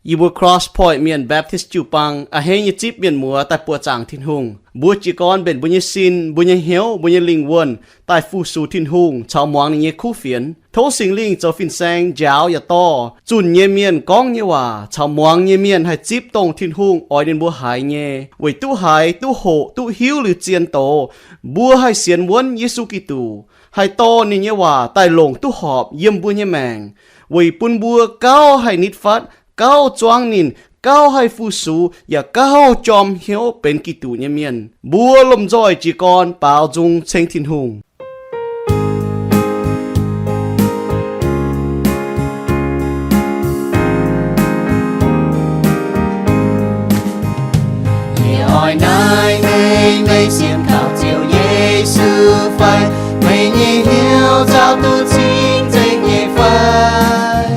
Yie mbuo Cross Point Mienh Baptist jiu-baang a'hneiv nyei zipv mienh muoz daaih buoqc zaangc Tin-Hungh. Mbuo jiez gorn mbenc mbuo nyei sin, mbuo nyei hnyouv, mbuo nyei lingh wuonh daaih fu-sux Tin-Hungh caux muangx ninh nyei kuv fienx. Tov Singx Lingh zoux fin-saeng njaaux yaac dorh zunh nyei mienh gorngv nyei waac caux muangx nyei mienh haih zipv dongh Tin-Hungh oix ninh mbuo haiz nyei, weic duqv haiz, duqv hoqc, duqv hiuv liuz zien doz, mbuo haih sienx wuonv Yesu Giduc, haih dorh ninh nyei waac daaih longc duqv horpc yiem mbuo nyei maengc, weic bun mbuo gauh haih nitv fatv, gauh zuangv ninh, gauh haih fu-sux, yaac gauh jorm hnyouv benx Giduc nyei mienh. Mbuo lomh nzoih jiez gorn baaux nzung ceng Tin-Hungh. Yie oix naaiv meih, meih sienx kaux Ziouv Yesu fai? Meih nyei hnyouv nzauh duqv cing-nzengc nyei fai?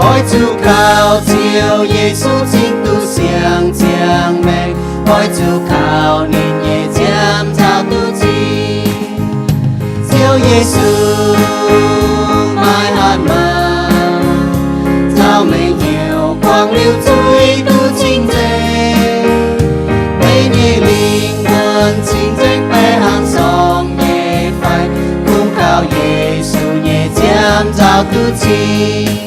Oix zuqc kaux Ziouv Yesu cingx duqv siang-ziangh maengc. Oix zuqc kaux ninh nyei nziaamv nzauh duqv cing. Ziouv Yesu maaih hatc maaz, nzauh meih hnyouv guangc liuz zuiz duqv cing-nzengc. Meih nyei lingh wuonh cing-nzengc baeqc hnangv sorng nyei fai? Kungx kaux Yesu nyei nziaamv nzauh duqv cing.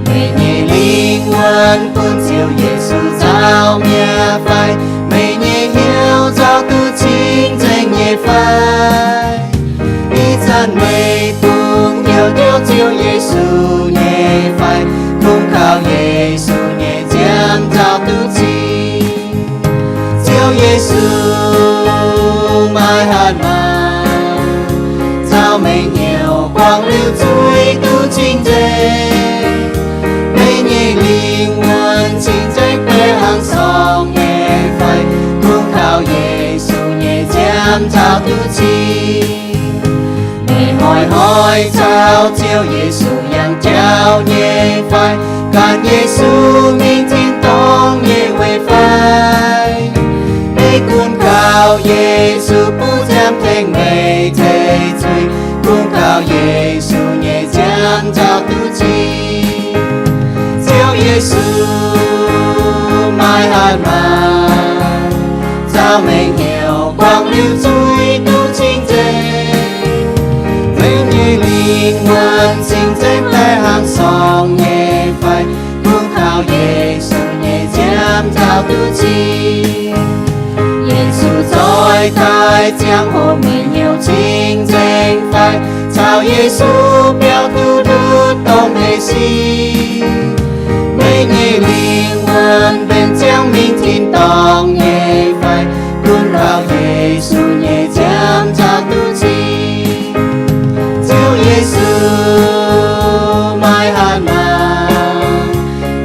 Meih nyei lingh wuonh bun Ziouv Yesu nzauh mi'aqv fai? Meih nyei hnyouv nzauh duqv cing-nzengc nyei fai? Ih zanc meih dungx hnyouv hnyouv Ziouv Yesu nyei fai? Kungx kaux Yesu nyei nziaamv nzauh duqv cing. Ziouv Yesu maaih hatc maaz, nzauh meih hnyouv guangc liuz zuiz duqv cing-nzengc. Meih nyei lingh wuonh cing-nzengc baeqc hnangv sorng nyei fai? Kungx kaux Yesu nyei nziaamv nzauh duqv cing. Meih hnoi-hnoi caux Ziouv Yesu yangh jauv nyei fai? Gan Yesu mingh tin-dorngh nyei weic fai? Meih gunv kaux Yesu bun nziaamv tengx meih teix zuiz. Kungx kaux Yesu nyei nziaamv nzauh duqv cing. Ziouv Yesu maaih hatc maaz, nzauh meih hnyouv guangc liuz zuiz duqv cing-nzengc. Meih nyei lingh wuonh cing-nzengc baeqc hnangv sorng nyei fai? Kungx kaux Yesu nyei nziaamv nzauh duqv cing. Yesu zoih daaih ziangh hoc meih hnyouv cing-nzengc fai? Caux Yesu biaux duqv ndutv dongh meih sin. Meih nyei lingh wuonh mbenc ziangh mingh tin-dorngh nyei fai? Gunv kaux Yesu nyei nziaamv nzauh duqv cing. Ziouv Yesu maaih hatc maaz,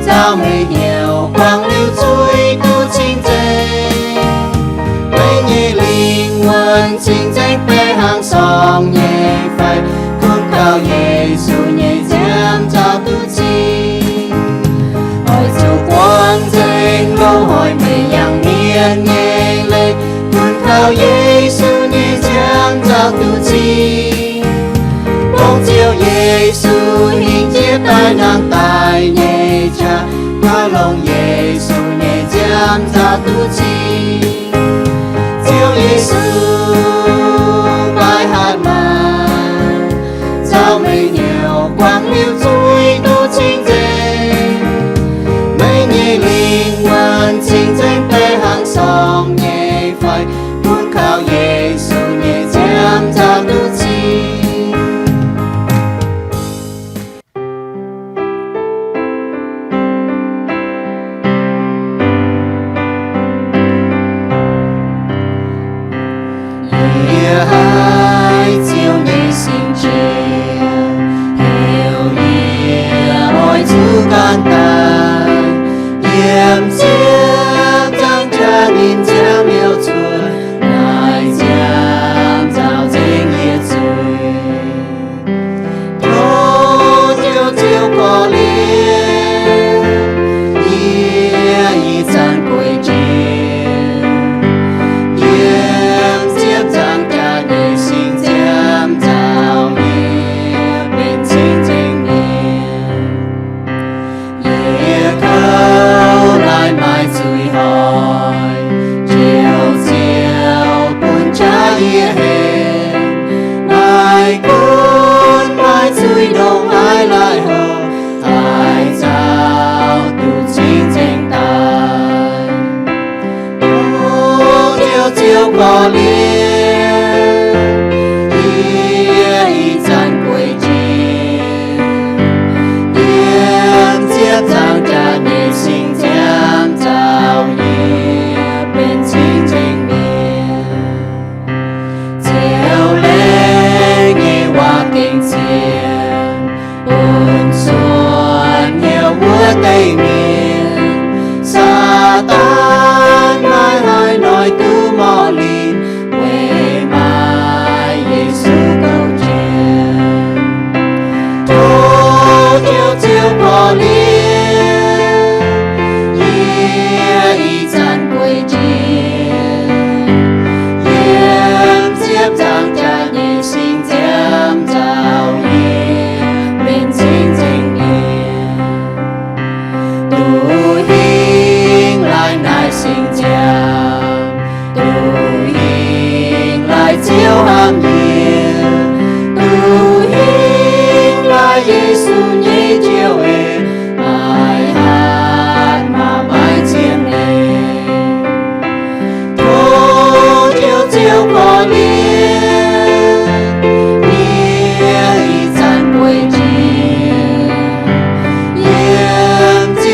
nzauh meih hnyouv guangc liuz zuiz duqv cing-nzengc. Meih nyei lingh wuonh cing-nzengc baeqc hnangv sorng nyei fai? Gunv kaux Yesu nyei nziaamv nzauh duqv cing. Oix zuqc guangc nzengc loz-hnoi meih yangh mienh nyei leiz, gunv kaux Yesu nyei nziaamv nzauh duqv cing. Dongh Ziouv Yesu hingh jiex daaih nangh daaih nyei qaqv, mbuo longc Yesu nyei nziaamv nzauh duqv cing. Ziouv Yesu maaih hatc maaz, nzauh meih hnyouv guangc liuz zuiz duqv cing-nzengc. Meih nyei lingh wuonh cing-nzengc baeqc hnangv sorng nyei fai? Gunv kaux Yesu nyei nziaamv nzauh duqv cing.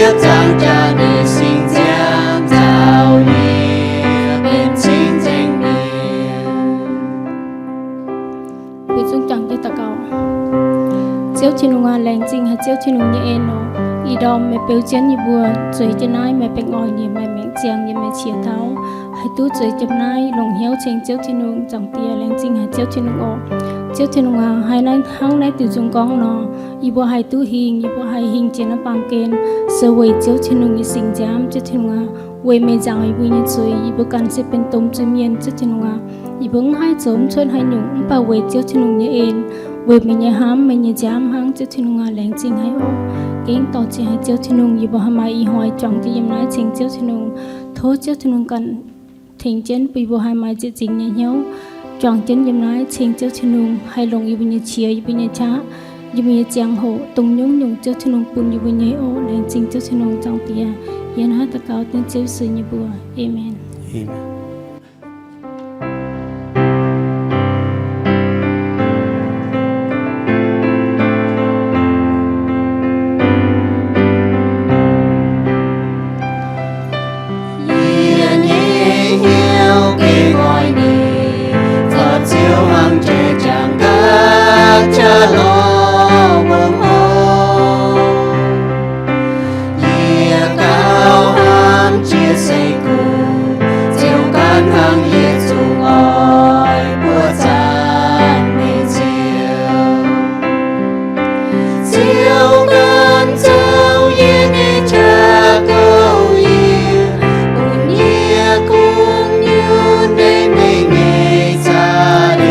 Zaangc jaax nyei singx ziangv nzauh yie benx cing-nzengc mienh. Mbuo zungv jangx jienv daux gaux. Ziouv Tin-Hungh aac, laengz zingh haic Ziouv Tin-Hungh nyei en oc. Ih ndorm meih beu jienv yie mbuo zueiz jienv naaiv, meih baengh orn yie, meih maengc ziangx yie, meih qiex taux, haih duqv zueiz jienv naaiv longc hnyouv ceng Ziouv Tin-Hungh. Zaangc Diex, laengz zingh haic Ziouv Tin-Hungh oc. Ziouv Tin-Hungh aac, hnangv naaiv diuc nzung gorngv nor, yie mbuo haih duqv hingh, yie mbuo haih hingh jiex naaiv baamh gen, se weic Ziouv Tin-Hungh nyei singx nziaamv. Ziouv Tin-Hungh aac, weic meih nzaangc yie mbuo nyei zuiz, yie mbuo ganh se benx domh zuiz-mienh. Ziouv Tin-Hungh aac, yie mbuo mv haih zoux mv cuotv haaix nyungc, mv baac weic Ziouv Tin-Hungh nyei en, weic meih nyei hnamv, meih nyei nziaamv hnangv. Ziouv Tin-Hungh aac, laengz zingh haic oc. Gengh dorh ziex haic Ziouv Tin-Hungh, yie mbuo haih maaih ih hnoi juangc jienv yiem naaiv ceng Ziouv Tin-Hungh. Tov Ziouv Tin-Hungh ganh tengx jienv bun yie mbuo haih maaih zieqc zingx nyei hnyouv juangc jienv yiem naaiv ceng Ziouv Tin-Hungh, haih longc yie mbuo nyei qiex, yie mbuo nyei qaqv, yie mbuo nyei ziangh hoc, dongh nyungc-nyungc Ziouv Tin-Hungh bun yie mbuo nyei oc. Laengz zingh Ziouv Tin-Hungh. Zaangc Diex, yie hnangv daux gaux dengv Ziouv Yesu nyei mbuox. Aamen. Yie nyei hnyouv gengh oix ninh, zorqv Ziouv hnangv jai jangx gaax jaax lorz wuom hlo. Yie gauh hnamv jiex seix gunv, Ziouv ganh hnangv yie zungv oix buoqc zaanc meih Ziouv. Ziouv ganh zoux yie nyei jaax gouv yiem, bun yie kungx nyunc ndeic meih nyei za'eix.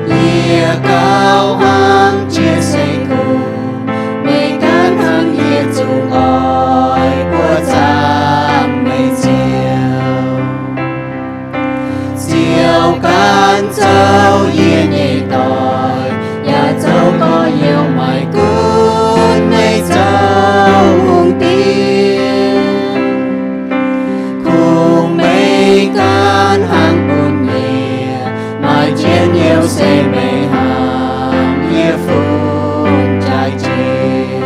Yie gauh hnamv jiex seix gunv, meih ganh hnangv yie zungv oix buoqc zaanc meih Ziouv. Ziouv ganh zoux yie nyei doic, yaac zoux gorx-youz maaiz gunv meih zoux hungh diex. Kungx meih ganh hnangv bun yie maaih njien-youh se meih hnangv yie fun jaaix jiex.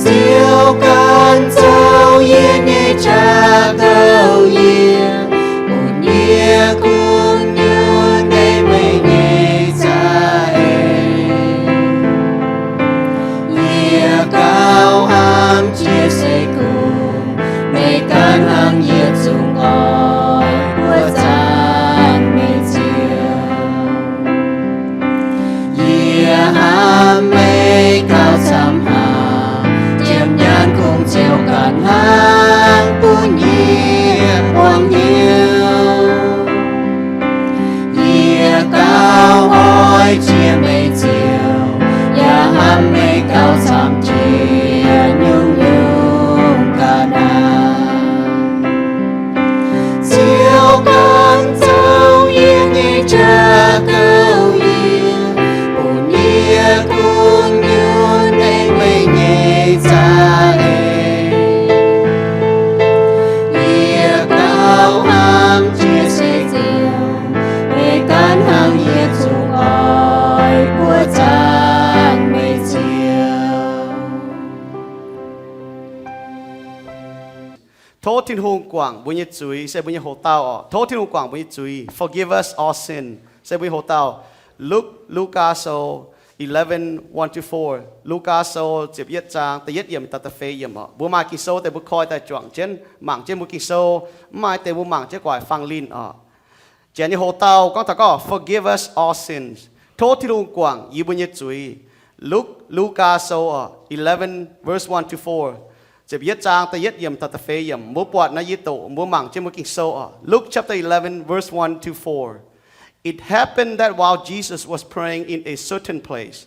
Ziouv ganh zoux yie nyei jaax gouv yiem, bun yie kungx nyunc ndeic meih nyei za'eix. Yie gauh hnamv jiex seix gunv, meih ganh hnangv yie zungv oix buoqc zaanc meih Ziouv. Yie hnamv meih gauh camv haic, jiem nyaanh kungx Ziouv ganh hnangv bun yie buangh hnyouv. Yie gauh oix jiex meih Ziouv, yaac hnamv meih gauh camv jiex nyungc-nyungc ga'naaiv. Ziouv ganh zoux yie nyei jaax gouv yiem, bun yie kungx nyunc ndeic meih nyei za'eix. Yie gauh hnamv jiex seix gunv, meih ganh hnangv yie zungv oix buoqc zaanc meih Ziouv. Tov Tin-Hungh guangc mbuo nyei zuiz, se mbuo nyei hoc-dauh oc. Tov Tin-Hungh guangc mbuo nyei zuiz. Forgive us all sin, se mbuo nyei hoc-dauh. Luke, Lugaa Sou eleven, one to four. Lugaa Sou ziepc yietv zaang da'yietv yiemc daaih da'feix yiemc oc. Mbuo maaih Ging-Sou deix mbuo koi daaih juangc jienv mangc jienv mbuo Ging-Sou. Mv maaih deix mbuo mangc jienv guaax fangx linh oc. Janx nyei hoc-dauh gorngv taux gorngv, Forgive us all sins. Tov Tin-Hungh guangc yie mbuo nyei zuiz. Luke, Lugaa Sou oc, eleven, verse one to four. Ziepc yietv zaang da'yietv yiemc taux da'feix yiemc. Mbuo buatc naaiv yie doqc, mbuo mangc jienv mbuo Ging-Sou oc. Luke chapter eleven, verse one to four. It happened that while Jesus was praying in a certain place,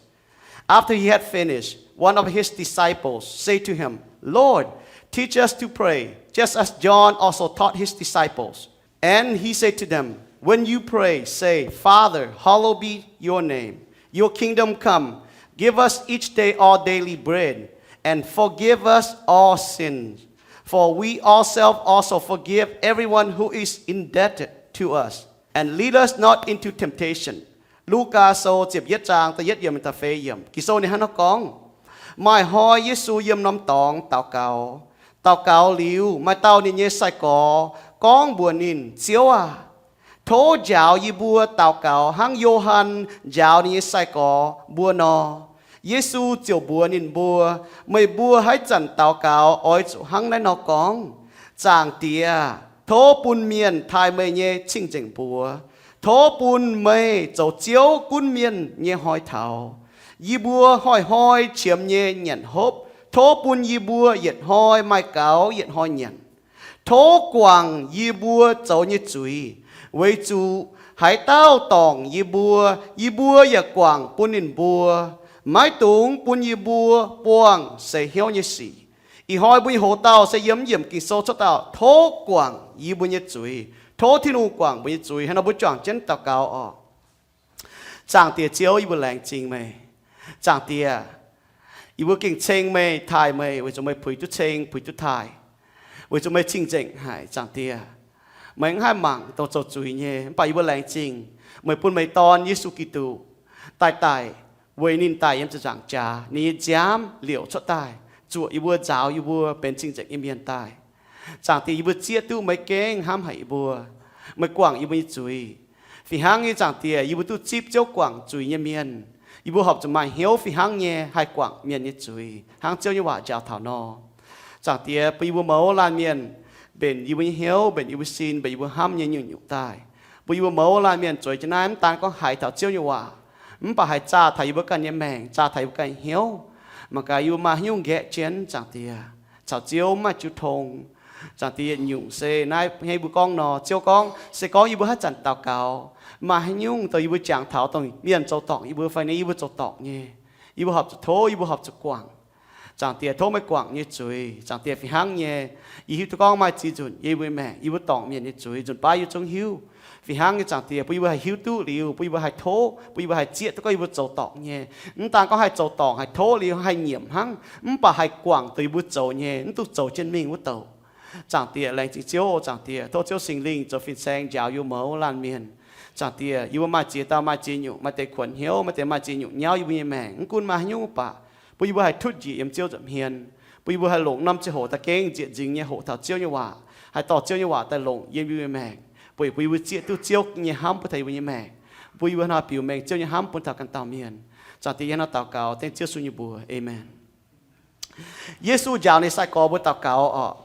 after he had finished, one of his disciples said to him, Lord, teach us to pray, just as John also taught his disciples. And he said to them, When you pray, say, Father, hallowed be your name. Your kingdom come. Give us each day our daily bread. And forgive us our sins, for we ourselves also forgive everyone who is indebted to us. And lead us not into temptation. Lugaa Sou ziepc yietv zaang da'yietv yiemc da'feix yiemc. Ging-Sou ninh hnangv naaiv gorngv, Maaih hnoi Yesu yiem norm dorngx daux gaux. Daux gaux liuz, maaih dauh ninh nyei sai-gorx gorngv mbuox ninh, Ziouv aah! Tov njaaux yie mbuo daux gaux hnangv Yo^han njaaux ninh nyei sai-gorx mbuo nor. Yesu ziouc mbuox ninh mbuo, Meih mbuo haaix zanc daux gaux oix zuqc hnangv naaiv nor gorngv, Zaangc Diex, tov bun mienh taaih meih nyei cing-nzengc mbuox. Tov bun meih zoux Ziouv gunv mienh nyei hnoi taux. Yie mbuo hnoi-hnoi qiemx nyei nyanc hopv, tov bun yie mbuo yietc hnoi maaih gaux yietc hnoi nyanc. Tov guangc yie mbuo zoux nyei zuiz, weic zuqc haaix dauh dorngc yie mbuo, yie mbuo yaac guangc bun ninh mbuo. Maiv dungx bun yie mbuo buangh seix hnyouv nyei sic. Ih hnoi mbuo nyei hoc-dauh se yiem yiemc Ging-Sou cuotv dauh, Tov guangc yie mbuo nyei zuiz. Tov Tin-Hungh guangc mbuo nyei zuiz. Hnangv nor mbuo juangc jienv daux gaux oc. Zaangc Diex Ziouv, yie mbuo laengz zingh meih. Zaangc Diex, yie mbuo gengh ceng meih, taaih meih, weic zuqc meih puix duqv ceng, puix duqv taaih, weic zuqc meih cing-nzengc haic. Zaangc Diex, meih mv haih mangc dongh zoux zuiz nyei, mv baac yie mbuo laengz zingh meih bun meih Dorn, Yesu Giduc, daaih daic, weic ninh daic yiem ziepc nzaangc jaax, ninh nyei nziaamv liouc cuotv daaih, zuoqc yie mbuo, nzaaux yie mbuo benx cing-nzengc nyei mienh daaih. Zaangc Diex, yie mbuo zieqv duqv meih gengh hnamv haic yie mbuo. Meih guangc yie mbuo nyei zuiz. Fih hnangv nyei, Zaangc Diex, yie mbuo duqv zipv Ziouv guangc zuiz nyei mienh, yie mbuo horpc zuqc maaih hnyouv fih hnangv nyei haih guangc mienh nyei zuiz, hnangv Ziouv nyei waac njaaux taux nor. Zaangc Diex, bun yie mbuo mouz laanh mienh mbenc yie mbuo nyei hnyouv, mbenc yie mbuo sin, mbenc yie mbuo hnamv nyei nyungc-nyungc daaih. Bun yie mbuo mouz laanh mienh zueiz jienv naaiv, mv daan gorngv haiz taux Ziouv nyei waac, mv baac haih zaah taux yie mbuo ganh nyei maengc, zaah taux yie mbuo ganh nyei hnyouv. Mangc gaax yie mbuo maaih hnyouv nqaeqv jienv, Zaangc Diex, caux Ziouv mv maaih jiu tong. Zaangc Diex, yietc nyungc se naaiv hnangv yie mbuo gorngv nor, Ziouv gorngv, se gorngv yie mbuo haaix zanc daux gaux, maaih haaix nyungc dongh yie mbuo jangx taux dongh mienh zoux dorngc yie mbuo fai naaiv yie mbuo zoux dorngc nyei, yie mbuo horpc zuqc tov, yie mbuo horpc zuqc guangc. Zaangc Diex, tov meih guangc nyei zuiz. Zaangc Diex, fih hnangv nyei, yie hiuv duqv gorngv maaih ziex nzunc yie mbuo maengc yie mbuo dorngc mienh nyei zuiz, nzunc baav yie zungv hiuv. Fih hnangv nyei, Zaangc Diex, bun yie mbuo haih hiuv duqv liuz, bun yie mbuo haih tov, bun yie mbuo haih zieqv duqv gorngv yie mbuo zoux dorngc nyei. Mv daan gorngv haih zoux dorngc, haih tov liuz haih nyiemc hnangv, mv baac haih guangc dongh yie mbuo zoux nyei, mv duqv zoux jienv mingh wuov douc. Zaangc Diex, laengz zingh Ziouv oc. Zaangc Diex, tov Ziouv Singx Lingh zoux fin-saeng njaaux yie mbuo mouz laanh mienh. Zaangc Diex, yie mbuo maaih ziex dauh maaih ziex nyungc, maaih deix kuonx hnyouv, maaih deix maaih ziex nyungc nyauv yie mbuo nyei maengc, mv gunv maaih haaix nyungc mv baac, bun yie mbuo haih tutv njiec yiem Ziouv nza'hmien, bun yie mbuo haih longc norm ziangh hoc daaih gengh nzieqc nzingx nyei hoqc taux Ziouv nyei waac, haih dorh Ziouv nyei waac daaih longc yiem yie mbuo nyei maengc, bun, bun yie mbuo zieqv duqv Ziouv nyei hnamv bun taux yie mbuo nyei maengc, bun yie mbuo hnangv nor biux mengh Ziouv nyei hnamv bun taux ganh dauh mienh. Zaangc Diex, yie hnangv nor daux gaux dengv Ziouv Yesu nyei mbuox, aamen. Yesu njaaux ninh nyei sai-gorx mbuo daux gaux oc.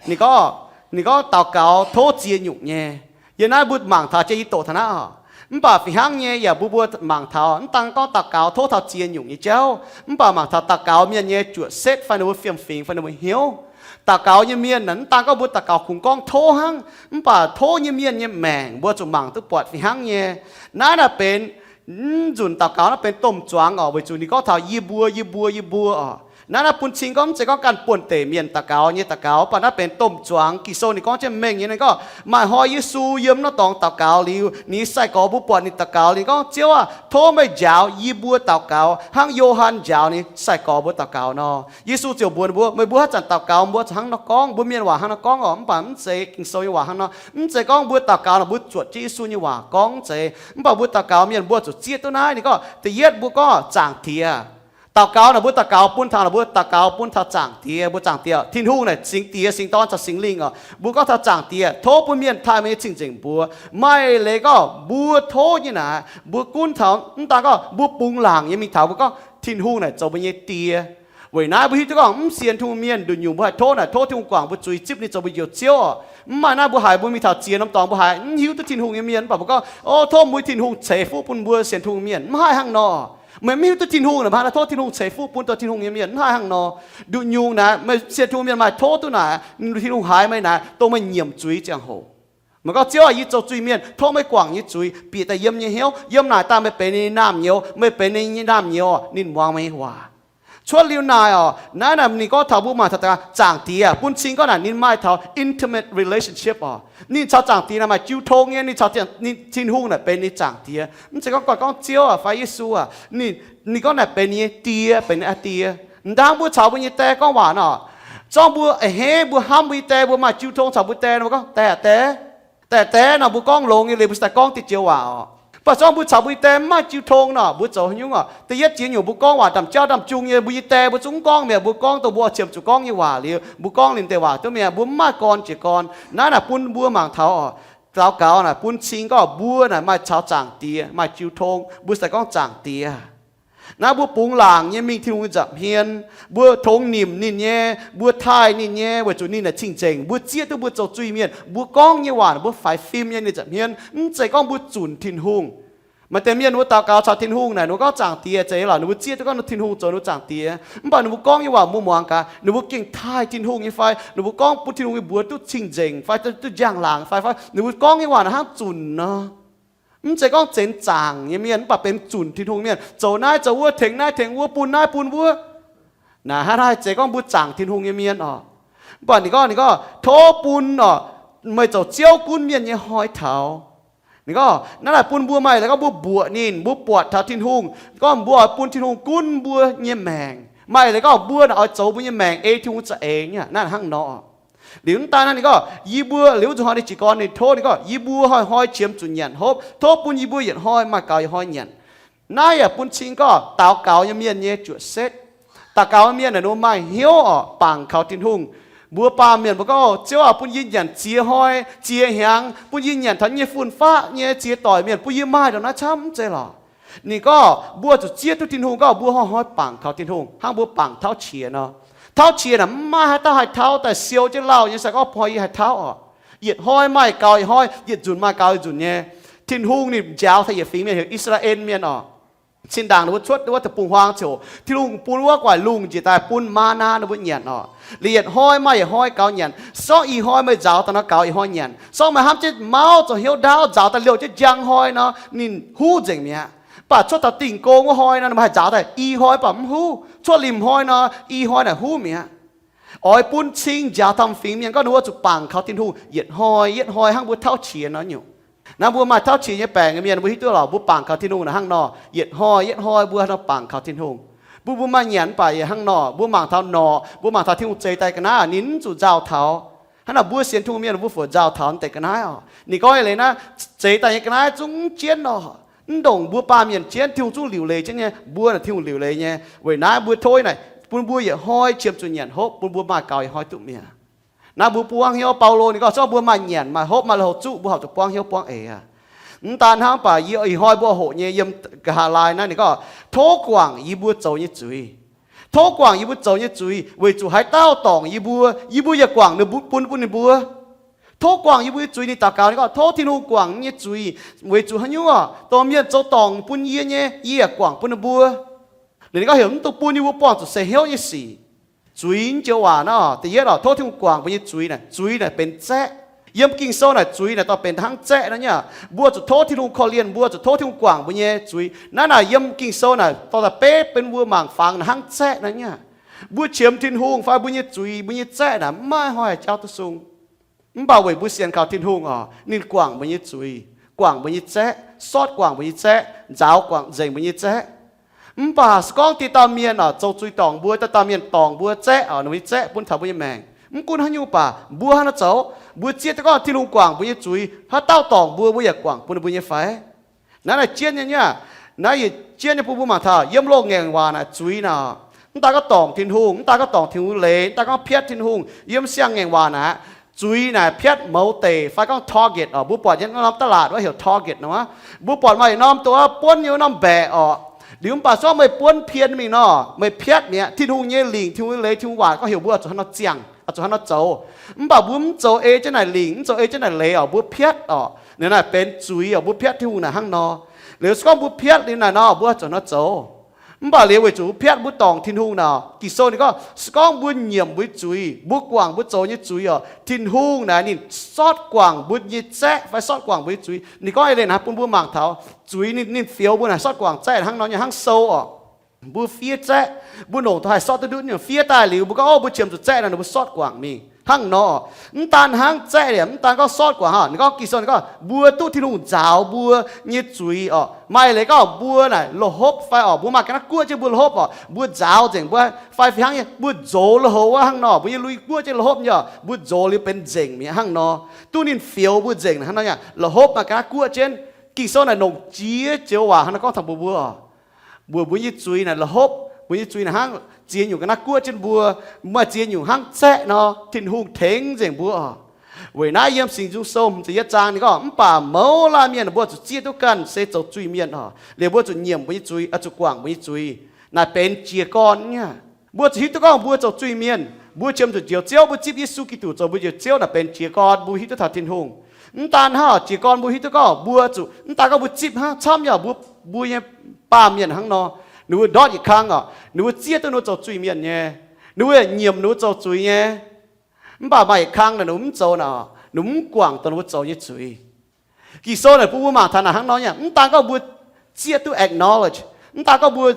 Ninh gorngv, ninh gorngv daux gaux tov ziex nyungc nyei. Yiem naaiv mbuo mangc taux jienv yie doqc taux naaiv oc. Mv baac fih hnangv nyei yaac mbuo, mbuo mangc taux mv daan gorngv daux gaux tov taux ziex nyungc nyei jauv, mv baac mangc taux daux gaux mienh nyei juoqc setv fai ninh mbuo fiem-fingx fai ninh mbuo hnyouv. Daux gaux nyei mienh naaic mv daan gorngv mbuo daux gaux kungx gorngv tov hnangv, mv baac tov nyei mienh nyei maengc mbuo zuqc mangc duqv buatc fih hnangv nyei. Naaiv naaic benx, mv nzunc daux gaux naaiv benx domh zuangx oc, weic zuqc ninh gorngv taux yie mbuo, yie mbuo, yie mbuo oc. Naaiv naaiv bun cing gorngv mv zeiz gorngv ganh buonv-deic mienh daux gaux nyei daux gaux, mv baac naaiv benx domh zuangx. Ging-Sou ninh gorngv jienv mengh nyei, ninh gorngv maaih hnoi Yesu yiem norm dorngx daux gaux liuz, ninh nyei sai-gorx mbuo buatc ninh daux gaux, ninh gorngv, Ziouv aah, tov meih njaaux yie mbuo daux gaux hnangv Yo^han njaaux ninh sai-gorx mbuo daux gaux nor. Yesu ziouc mbuox ninh mbuo, meih mbuo haaix zanc daux gaux mbuo zuqc hnangv nor gorngv. Mbuo mienh waac hnangv nor gorngv oc, mv baac mv zeiz Ging-Sou nyei waac hnangv nor. Mv zeiz gorngv mbuo daux gaux nor mbuo zuotc jienv Yesu nyei waac gorngv, mv zeiz. Mv baac mbuo daux gaux mienh mbuo zuqc zieqv duqv naaiv. Ninh gorngv da'yietv mbuo gorngv Zaangc Diex. Daux gaux naaic mbuo daux gaux bun taux, naaic mbuo daux gaux bun taux Zaangc Diex, mbuo Zaangc Diex, Tin-Hungh naaic Singx Diex, Singx Dorn caux Singx Lingh oc. Mbuo gorngv taux Zaangc Diex, tov bun mienh taaih meih nyei cing-nzengc mbuox. Maaih leiz gorngv mbuo tov nyei naaic, mbuo gunv taux mv daan gorngv mbuo bungx laangc nyei mingh taux mbuo gorngv Tin-Hungh naaic zoux mbuo nyei Die. Weic naaiv mbuo hiuv duqv gorngv mv sienx Tin-Hungh mienh nduqc nyungc mbuo haih tov naaic tov Tin-Hungh guangc mbuo zuiz, zipv ninh zoux mbuo njoux Ziouv oc. Mv maaih naaiv mbuo haiz mbuo mingh taux ziex norm dorngx mbuo haiz mv hiuv duqv Tin-Hungh nyei mienh, mv baac mbuo gorngv, O, tov mbuo Tin-Hungh ceix fuqv bun mbuo sienx Tin-Hungh mienh. Mv haih hnangv nor. Meih mv hiuv duqv Tin-Hungh naaic, mbuo hnangv naaiv tov Tin-Hungh ceix fuqv bun dongh Tin-Hungh nyei mienh. Mv haih hnangv nor. Nduqc nyungc naaic meih sienx Tin-Hungh mienh maaih tov duqv naaic, Tin-Hungh haiz meih naaic, dongh meih nyiemc zuiz ziangh hoc. Meih gorngv, Ziouv aah, yie zoux zuiz mienh, tov meih guangc nyei zuiz bieqc daaih yiem nyei hnyouv. Yiem naaic daaih meih benx ninh nyei naamh nyouz, meih benx ninh nyei naamh nyouz, ninh muangx meih nyei waac. Cuotv liuz naaic oc, naaiv naaic ninh gorngv taux mbuo mangc taux Zaangc Diex, bun cing gorngv naaic ninh maaih taux intimate relationship oc. Ninh caux Zaangc Diex naaic maaih jiu tong nyei, ninh caux ninh, Tin-Hungh naaic benx ninh Zaangc Diex. Mv zeiz gorngv gorngv Ziouv aah fai Yesu aah, ninh, ninh gorngv naaic benx ninh nyei Die, benx ninh aa Die. M'dangv mbuo caux mbuo nyei die gorngv waac nor, zorngv mbuo a'hneiv mbuo hnamv mbuo nyei die, mbuo maaih jiu tong caux mbuo die nor, mbuo gorngv, Die aah, die, die, die nor, mbuo gorngv longx nyei liuz mbuo se daaih gorngv diuh joux waac oc. Mv baac se gorngv mbuo caux mbuo nyei die mv maaih jiu tong nor, mbuo zoux haaix nyungc oc? Da'yietv jiex nyungc mbuo gorngv waac ndaamv-jauv ndaamv-jung nyei, mbuo nyei die mbuo zungv mv gorngv mi'aqv, mbuo gorngv dongh mbuo oix qiemx zuqc gorngv nyei waac liuz, mbuo gorngv ninh deix waac duqv mi'aqv, mbuo mv maaih gorn jiez gorn. Naaiv naaic bun mbuo mangc taux oc, daux gaux naaic bun cing gorngv mbuo naaic maaih caux Zaangc Diex maaih jiu tong, mbuo se gorngv Zaangc Diex. Naaiv mbuo bungx laangc nyei mingh Tin-Hungh nyei nza'hmien, mbuo tongx nimc ninh nyei, mbuo taaih ninh nyei, weic zuqc ninh naaic cing-nzengc. Mbuo zieqv duqv mbuo zoux zuiz-mienh, mbuo gorngv nyei waac naaic mbuo faix fim nyei ninh nza'hmien. Mv zeiz gorngv mbuo zunc Tin-Hungh. Maaih deix mienh ninh mbuo daux gaux caux Tin-Hungh naaic, ninh mbuo gorngv Zaangc Diex zeiz lorqc, ninh mbuo zieqv duqv gorngv Tin-Hungh zoux ninh mbuo Zaangc Diex, mv baac ninh mbuo gorngv nyei waac mbuo muangx gaax, ninh mbuo gengh taaih Tin-Hungh nyei fai ninh mbuo gorngv bun Tin-Hungh nyei mbuox duqv cing-nzengc fai duqv njang-laangc fai, fai ninh mbuo gorngv nyei waac naaic hnangv zunc nor. Mv zeiz gorngv zenx zaangc nyei mienh, mv baac benx zunc Tin-Hungh mienh, zoux naaiv zoux wuov, tengx naaiv tengx wuov, bun naaiv bun wuov. Naaic hnangv naaiv haih zeiz gorngv mbuo zaangc Tin-Hungh nyei mienh oc. Mv baac ninh gorngv, ninh gorngv, tov bun oc, meih zoux Ziouv gunv mienh nyei hnoi taux. Ninh gorngv naaiv naaic bun mbuo maaih leiz gorngv mbuo mbuoqc ninh, mbuo buatc taux Tin-Hungh, gorngv mbuo oix bun Tin-Hungh gunv mbuo nyei maengc. Maaih leiz gorngv mbuo naaic oix zoux mbuo nyei maengc ei Tin-Hungh za'eix nyei, naaiv hnangv nor. Liuz mv daan naaiv ninh gorngv, yie mbuo liuz wuov nzunc hnoi ninh jiez gorn ninh tov ninh gorngv, yie mbuo hnoi-hnoi qiemx zuqc nyanc hopv, tov bun yie mbuo yietc hnoi maaih gaux yietc hnoi nyanc. Naaiv yaac bun cing gorngv daux gaux nyei mienh nyei juoqc setv. Daux gaux nyei mienh naaic ninh maaih hnyouv oc, bangc kaux Tin-Hungh. Mbuo baamh mienh mbuo gorngv, Ziouv aah, bun yie nyanc ziex hnoi ziex hnyangx, bun yie nyanc taux nyei fun-faqv nyei ziex doic mienh, bun yie maaih ndongc naaiv camv, mv zeiz lorqc. Ninh gorngv mbuo zuqc zieqv duqv Tin-Hungh gorngv mbuo hnoi-hnoi bangc kaux Tin-Hungh hnangv mbuo bangc tauv qiex nor. Tauv qiex naaic mv maaih haaix dauh haih tauv daaih siou jienv lauh nyei, se gorngv hnoi yie haih tauv oc. Yietc hnoi maaih gaux yietc hnoi, yietc nzunc maaih gaux yietc nzunc nyei. Tin-Hungh ninh njaaux taux yietc fingx mienh heuc I^saa^laa^en Mienh oc. Cin-ndaangc ninh mbuo cuotv wuov deic-bung-huaang ziouc Tin-Hungh bun wuov gu'nguaaic lungh njiec daaih bun maa^naa ninh mbuo nyanc oc. Liuz yietc hnoi maaih yietc hnoi gaux nyanc. Se gorngv ih hnoi meih nzaaux daaih nor gaux ih hnoi nyanc. Se gorngv meih hnamv jienv mauv zoux hnyouv ndaauv nzaaux daaih liouh jienv njang hnoi nor, ninh huv nzengc mi'aqv. Mv baac cuotv taux Dingh Gong wuov hnoi nor, meih haih nzaaux daaih i hnoi mv baac mv huv. Cuotv limh hnoi nor, i hnoi naaic huv mi'aqv. Oix bun cing njaaux taux fingx mienh gorngv ninh mbuo zuqc bangc kaux Tin-Hungh yietc hnoi yietc hnoi hnangv mbuo tauv qiex nor nyungc. Naaiv mbuo maaih tauv qiex nyei baengc nyei mienh mbuo hiuv duqv lorqc, mbuo bangc kaux Tin-Hungh naaic hnangv nor, yietc hnoi yietc hnoi mbuo nor bangc kaux Tin-Hungh. Mbuo, mbuo maaih nyanc mv baac yaac hnangv nor, mbuo mangc taux norqc, mbuo mangc taux Tin-Hungh zeix daaih ga'naaiv, ninh mv zuqc nzaaux taux. Hnangv naaic mbuo sienx Tin-Hungh mienh mbuo fungc nzaaux taux deix ga'naaiv oc. Ninh gorngv nyei leiz naaiv, zeix daaih nyei ga'naaiv zungv jienv oc. Mv ndongc mbuo baamh mienh jienv, Tin-Hungh zungv liuc leiz jienv nyei. Mbuo naaic Tin-Hungh liuc leiz nyei. Weic naaiv mbuo tov naaic bun mbuo yietc hnoi qiemx zuqc nyanc hopv, bun mbuo maaih gaux yietc hnoi duqv mi'aqv. Naaiv mbuo buangv hnyouv, Baulo ninh gorngv se gorngv mbuo maaih nyanc maaih hopv maaih lui-houx zuqv, mbuo horpc zuqc buangv hnyouv buangv eix aqv. Mv daan hnangv, mv baac yie ih hnoi mbuo hoqc nyei yiem Ngalaa^tie naaiv ninh gorngv, tov guangc yie mbuo zoux nyei zuiz. Tov guangc yie mbuo zoux nyei zuiz, weic zuqc haaix dauh dorngc yie mbuo, yie mbuo yaac guangc ninh mbuo, bun, bun ninh mbuo. Tov guangc yie mbuo nyei zuiz. Ninh daux gaux ninh gorngv, tov Tin-Hungh guangc yie nyei zuiz. Weic zuqc haaix nyungc oc? Dongh mienh zoux dorngc bun yie nyei, yie yaac guangc bun ninh mbuo. Liuz ninh gorngv heuc mv dungx bun yie mbuo buangh zuqc seix hnyouv nyei sic. Zuiz joux waac naaiv, da'yietv oc, tov Tin-Hungh guangc mbuo nyei zuiz naaic. Zuiz naaic benx zaeqv. Yiem Ging-Sou naaic zuiz naaic dorh benx hnangv zaeqv nor nyei. Mbuo zuqc tov Tin-Hungh korv-lienh mbuo, zuqc tov Tin-Hungh guangc mbuo nyei zuiz. Naaiv naaic yiem Ging-Sou naaic dorh daaih beiv benx mbuo mangc fangx naaic hnangv zaeqv nor nyei. Mbuo qiemx Tin-Hungh fai mbuo nyei zuiz, mbuo nyei zaeqv naaic mv maaih hnoi haih jauv duqv sung. Mv baac weic mbuo sienx kaux Tin-Hungh oc, ninh guangc mbuo nyei zuiz, guangc mbuo nyei zaeqv, sortv guangc mbuo nyei zaeqv, nzaaux guangc nzengc mbuo nyei zaeqv. Mv baac se gorngv dieh dauh mienh oc zoux zuiz dorngc mbuo, dieh dauh mienh dorngc mbuo zaeqv oc, ninh mbuo nyei zaeqv bun taux mbuo nyei maengc. Mv gunv haaix nyungc baac mbuo hnangv naaiv zoux, mbuo zieqv duqv gorngv Tin-Hungh guangc mbuo nyei zuiz, haaix dauh dorngc mbuo, mbuo yaac guangc bun ninh mbuo nyei fai? Naaiv naaic jienv nyei nyei. Naaiv yietc jienv nyei bun mbuo mangc taux yiem loz-ngaengc waac naaic zuiz naaic, mv daan gorngv dorngc Tin-Hungh, mv daan gorngv dorngc Tin-Hungh leiz, mv daan gorngv piatv Tin-Hungh, yiem siang-ngaengc waac naaic, zuiz naaic piatv mouz deic fai gorngv target oc. Mbuo buatc nyei norm ตลาด wuov heuc target nor. Mbuo buatc maaih norm dongh wuov buonv nyei wuov norm mbaeqc oc. Liuz mv baac se gorngv meih buonv pien mingh nor, meih piatv mi'aqv. Tin-Hungh nyei lingc, Tin-Hungh nyei leiz, Tin-Hungh waac gorngv heuc mbuo zuqc haaix nor ziangh, zuqc haaix nor zoux. Mv baac mbuo mv zoux ei jienv naaic lingc, mv zoux ei jienv naaic leiz oc, mbuo piatv oc. Ninh naaic benx zuiz oc, mbuo piatv Tin-Hungh naaic hnangv nor. Liuz se gorngv mbuo piatv liuz naaic nor, mbuo zuqc haaix nor zoux? Mv baac liuz weic zuqc mbuo piatv, mbuo dorngc Tin-Hungh naaic, Ging-Sou ninh gorngv se gorngv mbuo nyiemc mbuo nyei zuiz, mbuo guangc mbuo zoux nyei zuiz oc, Tin-Hungh naaic ninh sortv guangc mbuo nyei zaeqv fai sortv guangc mbuo nyei zuiz. Ninh gorngv eix leiz naaic bun mbuo mangc taux zuiz ninh, ninh fioux mbuo naaic sortv guangc zaeqv hnangv nor nyei, hnangv sou oc. Mbuo fiev zaeqv, mbuo longc taux haih sortv duqv ndutv nyungc, fiev daaih liuz mbuo gorngv, Ov, mbuo qiemx zuqc zaeqv naaic, ninh mbuo sortv guangc mingh hnangv nor. Mv daan hnangv zaeqv liuz, mv daan gorngv sortv guangc hnangv, ninh gorngv Ging-Sou ninh gorngv mbuo duqv Tin-Hungh nzaaux mbuo nyei zuiz oc. Maaih leiz gorngv mbuo naaic la'hopv fai oc, mbuo maaih ga'naaiv guoqv jienv mbuo la'hopv oc, mbuo nzaaux nzengc mbuo fai fih hnangv nyei, mbuo nzox lui-houx wuov hnangv nor, mbuo nyei lui guoqv jienv la'hopv nyei oc, mbuo nzox liuz benx nzengc mi'aqv hnangv nor. Duqv ninh fioux mbuo nzengc hnangv nor nyei, la'hopv maaih ga'naaiv guoqv jienv. Ging-Sou naaic longc jiex joux waac hnangv naaiv gorngv taux mbuo mbuo oc. Mbuo mbuo nyei zuiz naaic la'hopv, mbuo nyei zuiz naaic hnangv ziex nyungc ga'naaiv guoqv jienv mbuo, maaih ziex nyungc hnangv zaeqv nor, Tin-Hungh tengx nzengc mbuo oc. Weic naaiv yiem Singx Nzung Sou hmz ziepc yietv zaang ninh gorngv, mv baac mouz laanh mienh mbuo zuqc zieqv duqv ganh se zoux zuiz-mienh oc, liuz mbuo zuqc nyiemc mbuo nyei zuiz, zuqc guangc mbuo nyei zuiz. Naaic benx jiez gorn nyei. Mbuo zuqc hiuv duqv gorngv mbuo zoux zuiz-mienh, mbuo qiemx zuqc njoux Ziouv, mbuo zipv Yesu Giduc zoux mbuo njoux Ziouv, naaic benx jiez gorn mbuo hiuv duqv taux Tin-Hungh. Mv daan hnangv, jiez gorn mbuo hiuv duqv gorngv mbuo zuqc, mv daan gorngv mbuo zipv hnangv, camv yaac mbuo, mbuo nyei baamh mienh hnangv nor, ninh mbuo ndortv yietc kang oc, ninh mbuo zieqv duqv ninh mbuo zoux zuiz-mienh nyei, ninh mbuo nyiemc ninh mbuo zoux zuiz nyei. Mv baac maaih yietc kang naaic ninh mbuo mv zoux naaic, ninh mbuo mv guangc dongh ninh mbuo zoux nyei zuiz. Ging-Sou naaic bun mbuo mangc taux naaic hnangv nor nyei, mv daan gorngv mbuo zieqv duqv acknowledge, mv daan gorngv mbuo,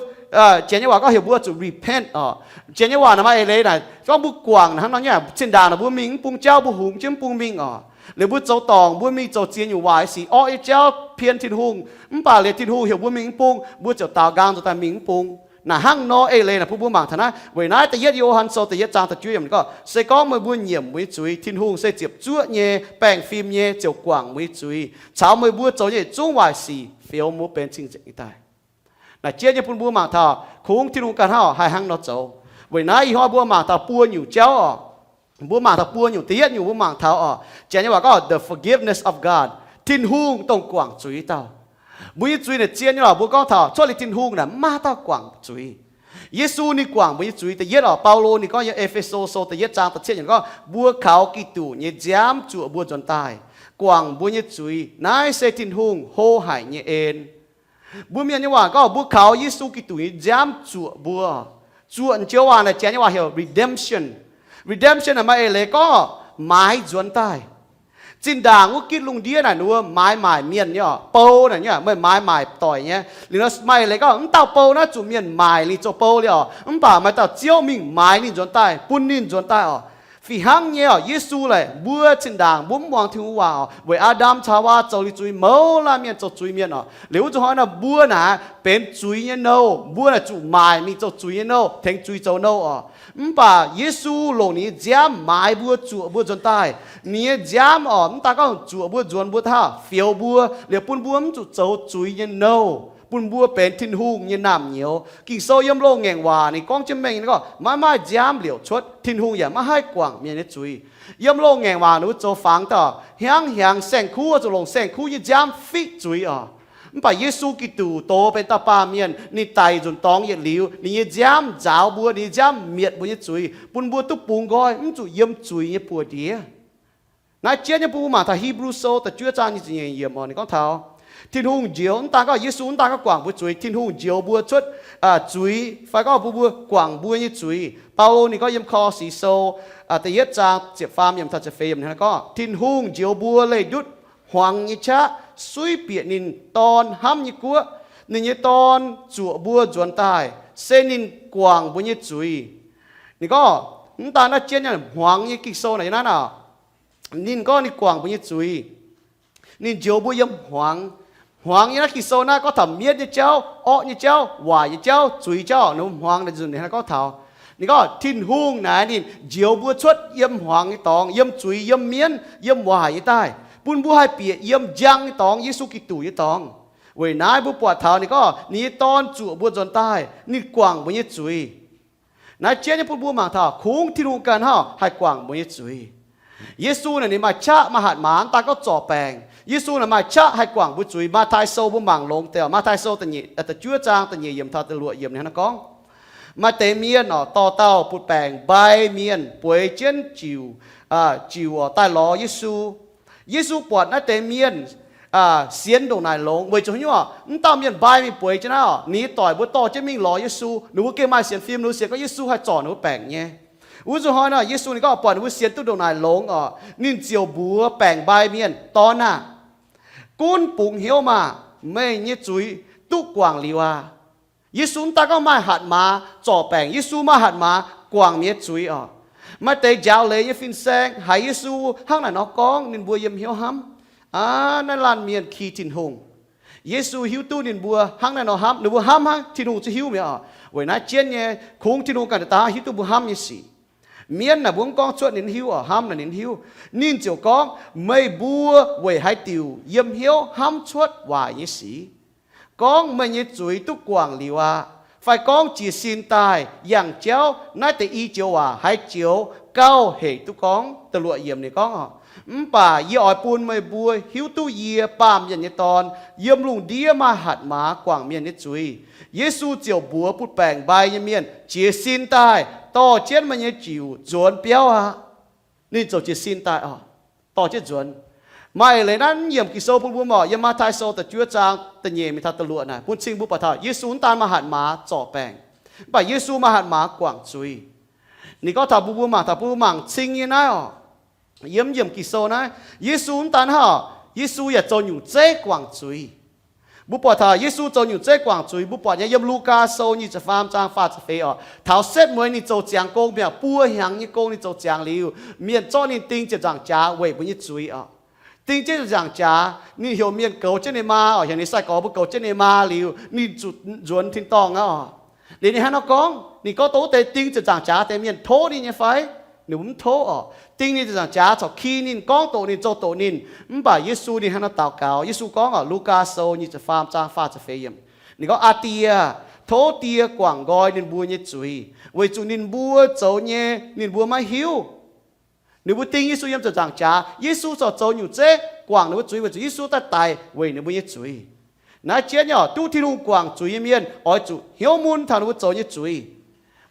janx nyei waac gorngv heuc mbuo zuqc repent oc. Janx nyei waac naaic maaih eix leiz naaic gorngv mbuo guangc naaic hnangv nor nyei, zinh ndaangc naaic mbuo mingh mv bung jauv, mbuo hungx jienv mv bung mingh oc. Liuz mbuo zoux dorngc, mbuo mingh zoux ziex nyungc waaic sic, orqv nyei jauv, pien Tin-Hungh. Mv baac liuz Tin-Hungh heuc mbuo mingh mv bung, mbuo ziouc daaux nqaang nzuonx daaih mingh mv bung. Naaic hnangv nor eix leiz naaic bun mbuo mangc taux naaiv. Weic naaiv da'yietv Yo^han Sou da'yietv zaang da'juov yiemc ninh gorngv, se gorngv meih mbuo nyiemc mbuo nyei zuiz, Tin-Hungh se ziepc zuoqv nyei, baengh fim nyei, ziouc guangc mbuo nyei zuiz caux meih mbuo zoux nyei yietc zungv waaic sic, fioux mbuo benx cing-nzengc nyei daaih. Naaic jienv nyei bun mbuo mangc taux kungx Tin-Hungh ganh hnangv haih hnangv nor zoux. Weic naaiv ih hnoi mbuo mangc taux buo nyungc jauv oc. Mbuo mangc taux buo nyungc. Da'yietv nyungc mbuo mangc taux oc, janx nyei waac gorngv the forgiveness of God, Tin-Hungh dongh guangc zuiz dauh. Mbuo nyei zuiz naaic zien nyei lorqc, mbuo gorngv taux cuotv liuz Tin-Hungh naaic maiv maaih dauh guangc zuiz. Yesu ninh guangc mbuo nyei zuiz. Da'yietv oc, Baulo ninh gorngv yiem E^fe^so Sou da'yietv zaang da'cietv yiemc gorngv, mbuo kaux Giduc nyei nziaamv zuoqc mbuo nzuonx daaih, guangc mbuo nyei zuiz. Naaiv se Tin-Hungh hlo haic nyei en. Mbuo mienh nyei waac gorngv mbuo kaux Yesu Giduc nyei nziaamv zuoqc mbuo. Zuoqc joux waac naaic janx nyei waac heuc redemption. Redemption naaic maaih eix leiz gorngv maaiz nzuonx daaih. Zinh ndaangc wuov gitv lungh ndiev naaic ninh mbuo maaiz maaic mienh nyei oc, bou naaic nyei, meih maaiz maaic doic nyei. Liuz nor maaih eix leiz gorngv mv dauh bou naaiv zuqc mienh maaic ninh zoux bou liuz oc, mv baac maaih dauh Ziouv mingh maaiz ninh nzuonx daaih, bun ninh nzuonx daaih oc. Fih hnangv nyei oc, Yesu laaic mbuo zinh ndaangc mbuo mv muangx Tin-Hungh waac oc, weic Aa^ndam caux Haawaa zoux liuz zuiz, mouz laanh mienh zoux zuiz mienh oc. Liuz wuov zuqc hnoi naaic mbuo naaic benx zuiz nyei nouh, mbuo naaic zuqc maaic mingh zoux zuiz nyei nouh, tengx zuiz zoux nouh oc. Mv baac Yesu longc ninh nyei nziaamv maaiz mbuo, zuoqc mbuo nzuonx daaih. Ninh nyei nziaamv oc, mv daan gorngv zuoqc mbuo nzuonx mbuo, hnangv haaix, fioux mbuo, liuz bun mbuo mv zuqc zoux zuiz nyei nouh, bun mbuo benx Tin-Hungh nyei naamh nyouz. Ging-Sou yiem loz-ngaengc waac ninh gorngv jienv mengh ninh gorngv, maiv maaih nziaamv liouc cuotv, Tin-Hungh yaac maiv haih guangc mienh nyei zuiz. Yiem loz-ngaengc waac ninh mbuo zoux fangx daaih, hnyangx-hnyangx saeng-kuv zuqc longc saeng-kuv nyei nziaamv fiqv zuiz oc. Mv baac Yesu Giduc doz benx dauh baamh mienh, ninh daic nzunc dorngx yietc liuz, ninh nyei nziaamv nzaaux mbuo, ninh nyei nziaamv mietc mbuo nyei zuiz, bun mbuo duqv bungx nqoi, mv zuqc yiem zuiz nyei buoz-ndiev. Naaiv jienv nyei bun mbuo mangc taux Hipv^lu Sou da'juov zaang nyic ziepc nyeic yiemc oc, ninh gorngv taux Tin-Hungh njoux, mv daan gorngv Yesu mv daan gorngv guangc mbuo zuiz, Tin-Hungh njoux mbuo cuotv zuiz, fai gorngv bun mbuo guangc mbuo nyei zuiz. Baulo ninh gorngv yiem Ko^lo^si Sou da'yietv zaang ziepc faam yiemc taux ziepc feix yiemc hnangv naaiv gorngv, Tin-Hungh njoux mbuo leih ndutv hmuangx nyei qaqv, suiv bieqc ninh Dorn hnamv nyei guoqv. Ninh nyei Dorn zuoqc mbuo nzuonx daaih, se ninh guangc mbuo nyei zuiz. Ninh gorngv, mv daan naaiv jienv nyei hmuangx nyei Ging-Sou naaic yiem naaiv naaic, ninh gorngv ninh guangc mbuo nyei zuiz. Ninh njoux mbuo yiem hmuangx. Hmuangx nyei naaiv Ging-Sou naaiv gorngv taux mienv nyei jauv, orqv nyei jauv, waaic nyei jauv, zuiz jauv, ninh hmuangx naaic nzunc ninh hnangv gorngv taux. Ninh gorngv Tin-Hungh naaic ninh njoux mbuo cuotv yiem hmuangx nyei dorngx, yiem zuiz, yiem mienv, yiem waaic nyei daaih, bun mbuo haih bieqc yiem njang nyei dorngx, Yesu Giduc nyei dorngx. Weic naaiv mbuo buatc taux ninh gorngv ninh nyei Dorn zuoqc mbuo nzuonx daaih, ninh guangc mbuo nyei zuiz. Naaiv jienv nyei bun mbuo mangc taux kungx Tin-Hungh ganh hnangv haih guangc mbuo nyei zuiz. Yesu naaic ninh maaih qaqv maaih hatc maaz, mv daan gorngv zorc baengc. Yesu naaic maaih qaqv haih guangc mbuo zuiz. Matv^tai Sou mbuo mangc longx deix, Matv^tai Sou da'juov zaang da'nyeic yiemc taux da'luoqc yiemc ninh hnangv gorngv, maaih deix mienh oc, dorh dauh butv-baengc mbai mienh bueix jienv jiuc, jiuc oc daaih lorz Yesu. Yesu buatc naaiv deix mienh sienx ndongc naaic longx weic zuqc haaix nyungc oc, mv dauh mienh mbai mingh bueix jienv naaiv oc, ninh nyei doic mbuo dorh jienv mingh lorz Yesu, ninh mbuo gengh maaih sienx fim, ninh mbuo sienx gorngv Yesu haih zorc ninh mbuo baengc nyei. Wuov zuqc hnoi naaic Yesu ninh gorngv buatc ninh mbuo sienx duqv ndongc naaic longx oc, ninh ziouc mbuox baengc mbai mienh, Dorn aah! Gunv bungx hnyouv maah! Meih nyei zuiz duqv guangc liuz aqv. Yesu mv daan gorngv maaih hatc maaz zorc baengc, Yesu maaih hatc maaz guangc mienh nyei zuiz oc. Maaih deix njaaux leiz nyei fin-saeng haiz Yesu hnangv naaic nor gorngv, ninh mbuo yiem hnyouv hnamv, Aav, naaiv laanh mienh ki Tin-Hungh. Yesu hiuv duqv ninh mbuo hnangv naaiv nor hnamv, ninh mbuo hnamv hnangv Tin-Hungh zuqc hiuv mi'aqv oc. Weic naaiv jienv nyei kungx Tin-Hungh ganh daaih hiuv duqv mbuo hnamv nyei sic. Mienv naaic mbuo mv gorngv cuotv ninh hiuv oc, hnamv naaic ninh hiuv. Ninh ziouc gorngv, meih mbuo weic haaix diuc yiem hnyouv hnamv cuotv waaic nyei sic? Gorngv meih nyei zuiz duqv guangc liuz aqv. Fai gorngv jiez sin daaih yangh jauv, naaiv deix i joux waac haaix joux gauh hec duqv gorngv. Da'luoqc yiemc ninh gorngv oc, mv baac yie oix bun meih mbuo hiuv duqv yie, Baamh Mienh nyei Dorn, yiem lungh ndiev maaih hatc maaz guangc mienh nyei zuiz. Yesu ziouc mbuox butv-baengc mbai nyei mienh, jiez sin daaih, dorh jienv meih nyei jiuc nzuonx biauv aqv. Ninh ziouc jiez sin daaih oc, dorh jienv nzuonx. Maaih eix leiz naaiv yiemc Ging-Sou bun mbuo mangc, yiem Matv^tai Sou da'juov zaang da'nyeic mingh taux da'luoqc naaic, bun cing mbuo buatc taux Yesu mv daan maaih hatc maaz zorc baengc, mv baac Yesu maaih hatc maaz guangc zuiz. Ninh gorngv taux bun mbuo mangc, taux bun mbuo mangc cing nyei naaiv oc. Yiem yiemc Ging-Sou naaiv, Yesu mv daan hnangv oc, Yesu yaac zoux nyungc zeiv guangc zuiz. Mbuo buatc taux Yesu zoux nyungc zeiv guangc zuiz, mbuo buatc nyei yiem Lugaa Sou nyic ziepc faam zaang faah ziepc feix oc. Taux setv mueiz ninh zoux ziangx gong mi'aqv, buo hnyangx nyei gong ninh zoux ziangx liuz, mienh zorqv ninh ding ziepc nzaangc jaax weic mbuo nyei zuiz oc. Ding jienv ziepc nzaangc jaax, ninh heuc mienh goux jienv ninh maa oc, heuc ninh sai-gorx mbuo goux jienv ninh maa liuz, ninh zuqc nzuonx tin-dorngh aqv oc. Liuz ninh hnangv nor gorngv, ninh gorngv dongh wuov deix ding ziepc nzaangc jaax deix mienh tov ninh nyei fai? Ninh mbuo mv tov oc. Ding ninh ziepc nzaangc jaax corc ki ninh, gorngv doqc ninh, zoux doqc ninh. Mv baac Yesu ninh hnangv nor daux gaux. Yesu gorngv oc, Lugaa Sou nyic ziepc faam zaang faah ziepc feix yiemc, ninh gorngv, Aa Die, tov Die guangc nqoi ninh mbuo nyei zuiz, weic zuqc ninh mbuo zoux nyei ninh mbuo maiv hiuv. Ninh mbuo ding Yesu yiem ziepc nzaangc jaax, Yesu corc zoux nyungc zeiv guangc ninh mbuo zuiz weic zuqc Yesu daaih daic weic ninh mbuo nyei zuiz. Naaiv jienv nyei oc, duqv Tin-Hungh guangc zuiz nyei mienh oix zuqc hnyouv mun taux ninh mbuo zoux nyei zuiz.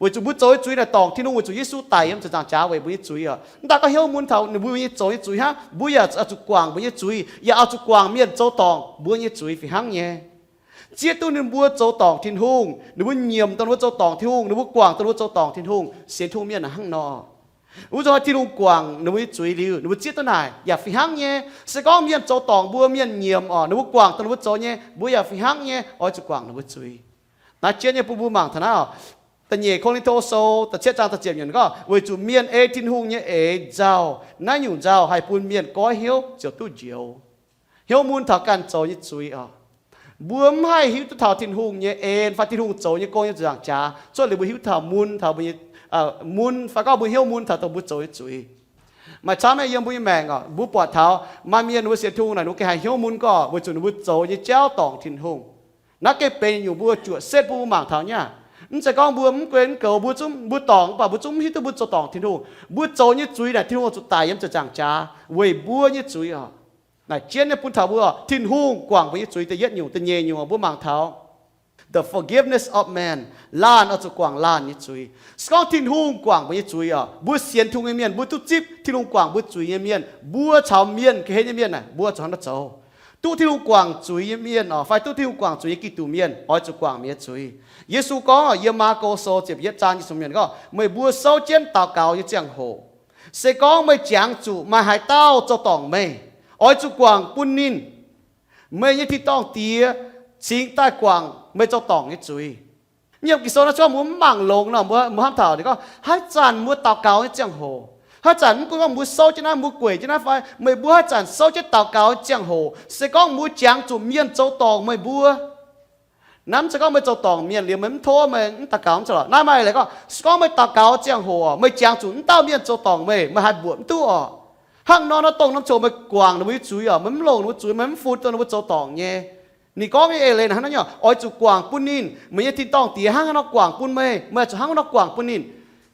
Weic zuqc mbuo zoux nyei zuiz naaic dorngc Tin-Hungh weic zuqc Yesu daic yiem ziepc nzaangc jaax weic mbuo nyei zuiz oc. Mv daaih gorngv hnyouv mun taux ninh mbuo nyei zoux nyei zuiz hnangv, mbuo yaac oix zuqc guangc mbuo nyei zuiz, yaac oix zuqc guangc mienh zoux dorngc mbuo nyei zuiz fih hnangv nyei. Zieqv duqv ninh mbuo zoux dorngc Tin-Hungh, ninh mbuo nyiemc dongh ninh mbuo zoux dorngc Tin-Hungh, ninh mbuo guangc dongh ninh mbuo zoux dorngc Tin-Hungh, sienx Tin-Hungh mienh hnangv nor. Wuov zanc Tin-Hungh guangc ninh mbuo nyei zuiz liuz, ninh mbuo zieqv duqv naaic yaac fih hnangv nyei. Se gorngv mienh zoux dorngc mbuo, mienh nyiemc oc, ninh mbuo guangc dongh ninh mbuo zoux nyei, mbuo yaac fih hnangv nyei oix zuqc guangc ninh mbuo zuiz. Naaiv jienv nyei bun mbuo mangc taux naaiv oc. Da'nyeic Ko^lin^to Sou da'cietv zaang da'ziepc yiemc gorngv, weic zuqc mienh ei Tin-Hungh nyei eix nzauh, naaiv nyungc nzauh haih bun mienh goiv hnyouv ziouc duqv njoux. Hnyouv mun taux ganh zoux nyei zuiz oc. Mbuo mv haih hiuv duqv taux Tin-Hungh nyei en fai Tin-Hungh zoux nyei gong yiem ziepc nzaangc jaax cuotv liuz mbuo hiuv taux mun taux mbuo nyei, mun fai gorngv mbuo hnyouv mun taux dongh mbuo zoux nyei zuiz. Maaih camv nyei yiem mbuo nyei maengc oc, mbuo buatc taux maaih mienh ninh mbuo sienx Tin-Hungh naaic ninh mbuo gengh haih hnyouv mun gorngv weic zuqc ninh mbuo zoux nyei jauv dorngc Tin-Hungh. Naaiv gengh benx nyungc mbuo juoqc setv bun mbuo mangc taux nyei aqv. Mv zeiz gorngv mbuo mv guen mv goux, mbuo zungv mbuo dorngc mv baac mbuo zungv mv hiuv duqv mbuo zoux dorngc Tin-Hungh. Mbuo zoux nyei zuiz naaic Tin-Hungh zuqc daic yiem ziepc nzaangc jaax weic mbuo nyei zuiz oc. Naaic jienv nyei bun taux mbuo, Tin-Hungh guangc mbuo nyei zuiz da'yietv nyungc. Da'nyeic nyungc mbuo mangc taux the forgiveness of man, laanh oix zuqc guangc laanh nyei zuiz. Se gorngv Tin-Hungh guangc mbuo nyei zuiz oc, mbuo sienx Tin-Hungh nyei mienh, mbuo duqv zipv Tin-Hungh guangc mbuo zuiz nyei mienh, mbuo caux mienh ga'hlen nyei mienh naaic mbuo zuqc hnangv naaiv zoux. Duqv Tin-Hungh guangc zuiz nyei mienh oc, fai duqv Tin-Hungh guangc zuiz nyei Giduc mienh oix zuqc guangc mienh nyei zuiz. Yesu gorngv yiem Maako Sou ziepc yietv zaang nyic ziepc mienh gorngv, meih mbuo souv jienv daux gaux nyei ziangh hoc, se gorngv meih jangx zuqc maaih haaix dauh zoux dorngc meih, oix zuqc guangc bun ninh. Meih nyei tin-dorngh Diex cingx daaih guangc meih zoux dorngc nyei zuiz. Yiem Ging-Sou naaiv gorngv mbuo mv mangc longx nor, mbuo, mbuo hnamv taux ninh gorngv haaix zanc mbuo daux gaux nyei ziangh hoc, haaix zanc mv gunv gorngv mbuo souv jienv naaiv, mbuo gueic jienv naaiv fai, meih mbuo haaix zanc souv jienv daux gaux nyei ziangh hoc, se gorngv mbuo jangx zuqc mienh zoux dorngc meih mbuo, naaiv mv zeiz gorngv meih zoux dorngc mienh liuz meih mv tov, meih mv daux gaux mv zeiz lorqc. Naaiv maaih eix leiz gorngv, se gorngv meih daux gaux ziangh hoc oc, meih jangx zuqc mv dauh mienh zoux dorngc meih, meih haih mbuoqc mv duqv oc. Hnangv nor nor dongh norm coc meih guangc ninh mbuo nyei zuiz oc, meih mv longc ninh mbuo zuiz, meih mv fun dongh ninh mbuo zoux dorngc nyei. Ninh gorngv nyei eix leiz hnangv naaiv nyei oc, oix zuqc guangc bun ninh. Meih nyei tin-dorngh Diex hnangv haaix nor guangc bun meih, meih zuqc hnangv haaix nor guangc bun ninh.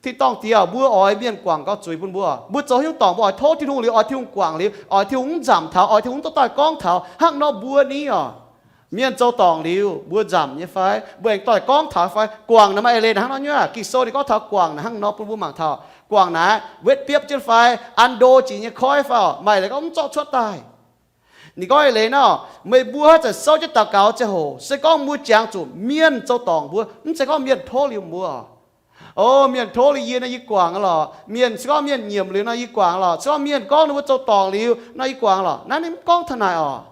Tin-dorngh Diex oc, mbuo oix mienh guangc gau zuiz bun mbuo. Mbuo zoux haaix nyungc dorngc mbuo oix tov Tin-Hungh liuz, oix Tin-Hungh guangc liuz, oix Tin-Hungh mv nzamc taux, oix Tin-Hungh mv duqv daaih gorngv taux. Hnangv nor mbuo ni oc, mienh zoux dorngc liuz mbuo nzamc nyei fai, mbuo aengx doix gorngv taux fai? Guangc naaic maaih eix leiz hnangv nor nyei aqv. Ging-Sou ninh gorngv taux guangc naaic hnangv nor bun mbuo mangc taux. Guangc naaic wetv biopv jienv fai, an ndo jiex nyei koiv fai oc, maaih eix leiz gorngv mv zorqv cuotv daaih. Ninh gorngv eix leiz nor, meih mbuo haaix zanc souv jienv daux gaux ziangh hoc, se gorngv mbuo jangx zuqc mienh zoux dorngc mbuo, mv zeiz gorngv mienh tov liuz mbuo. O, mienh tov liuz yie nor yie guangc lorqc. Mienh, se gorngv mienh nyiemc liuz nor yie guangc lorqc. Se gorngv mienh gorngv ninh mbuo zoux dorngc liuz nor yie guangc lorqc. Naaiv ninh mv gorngv taux naaic oc.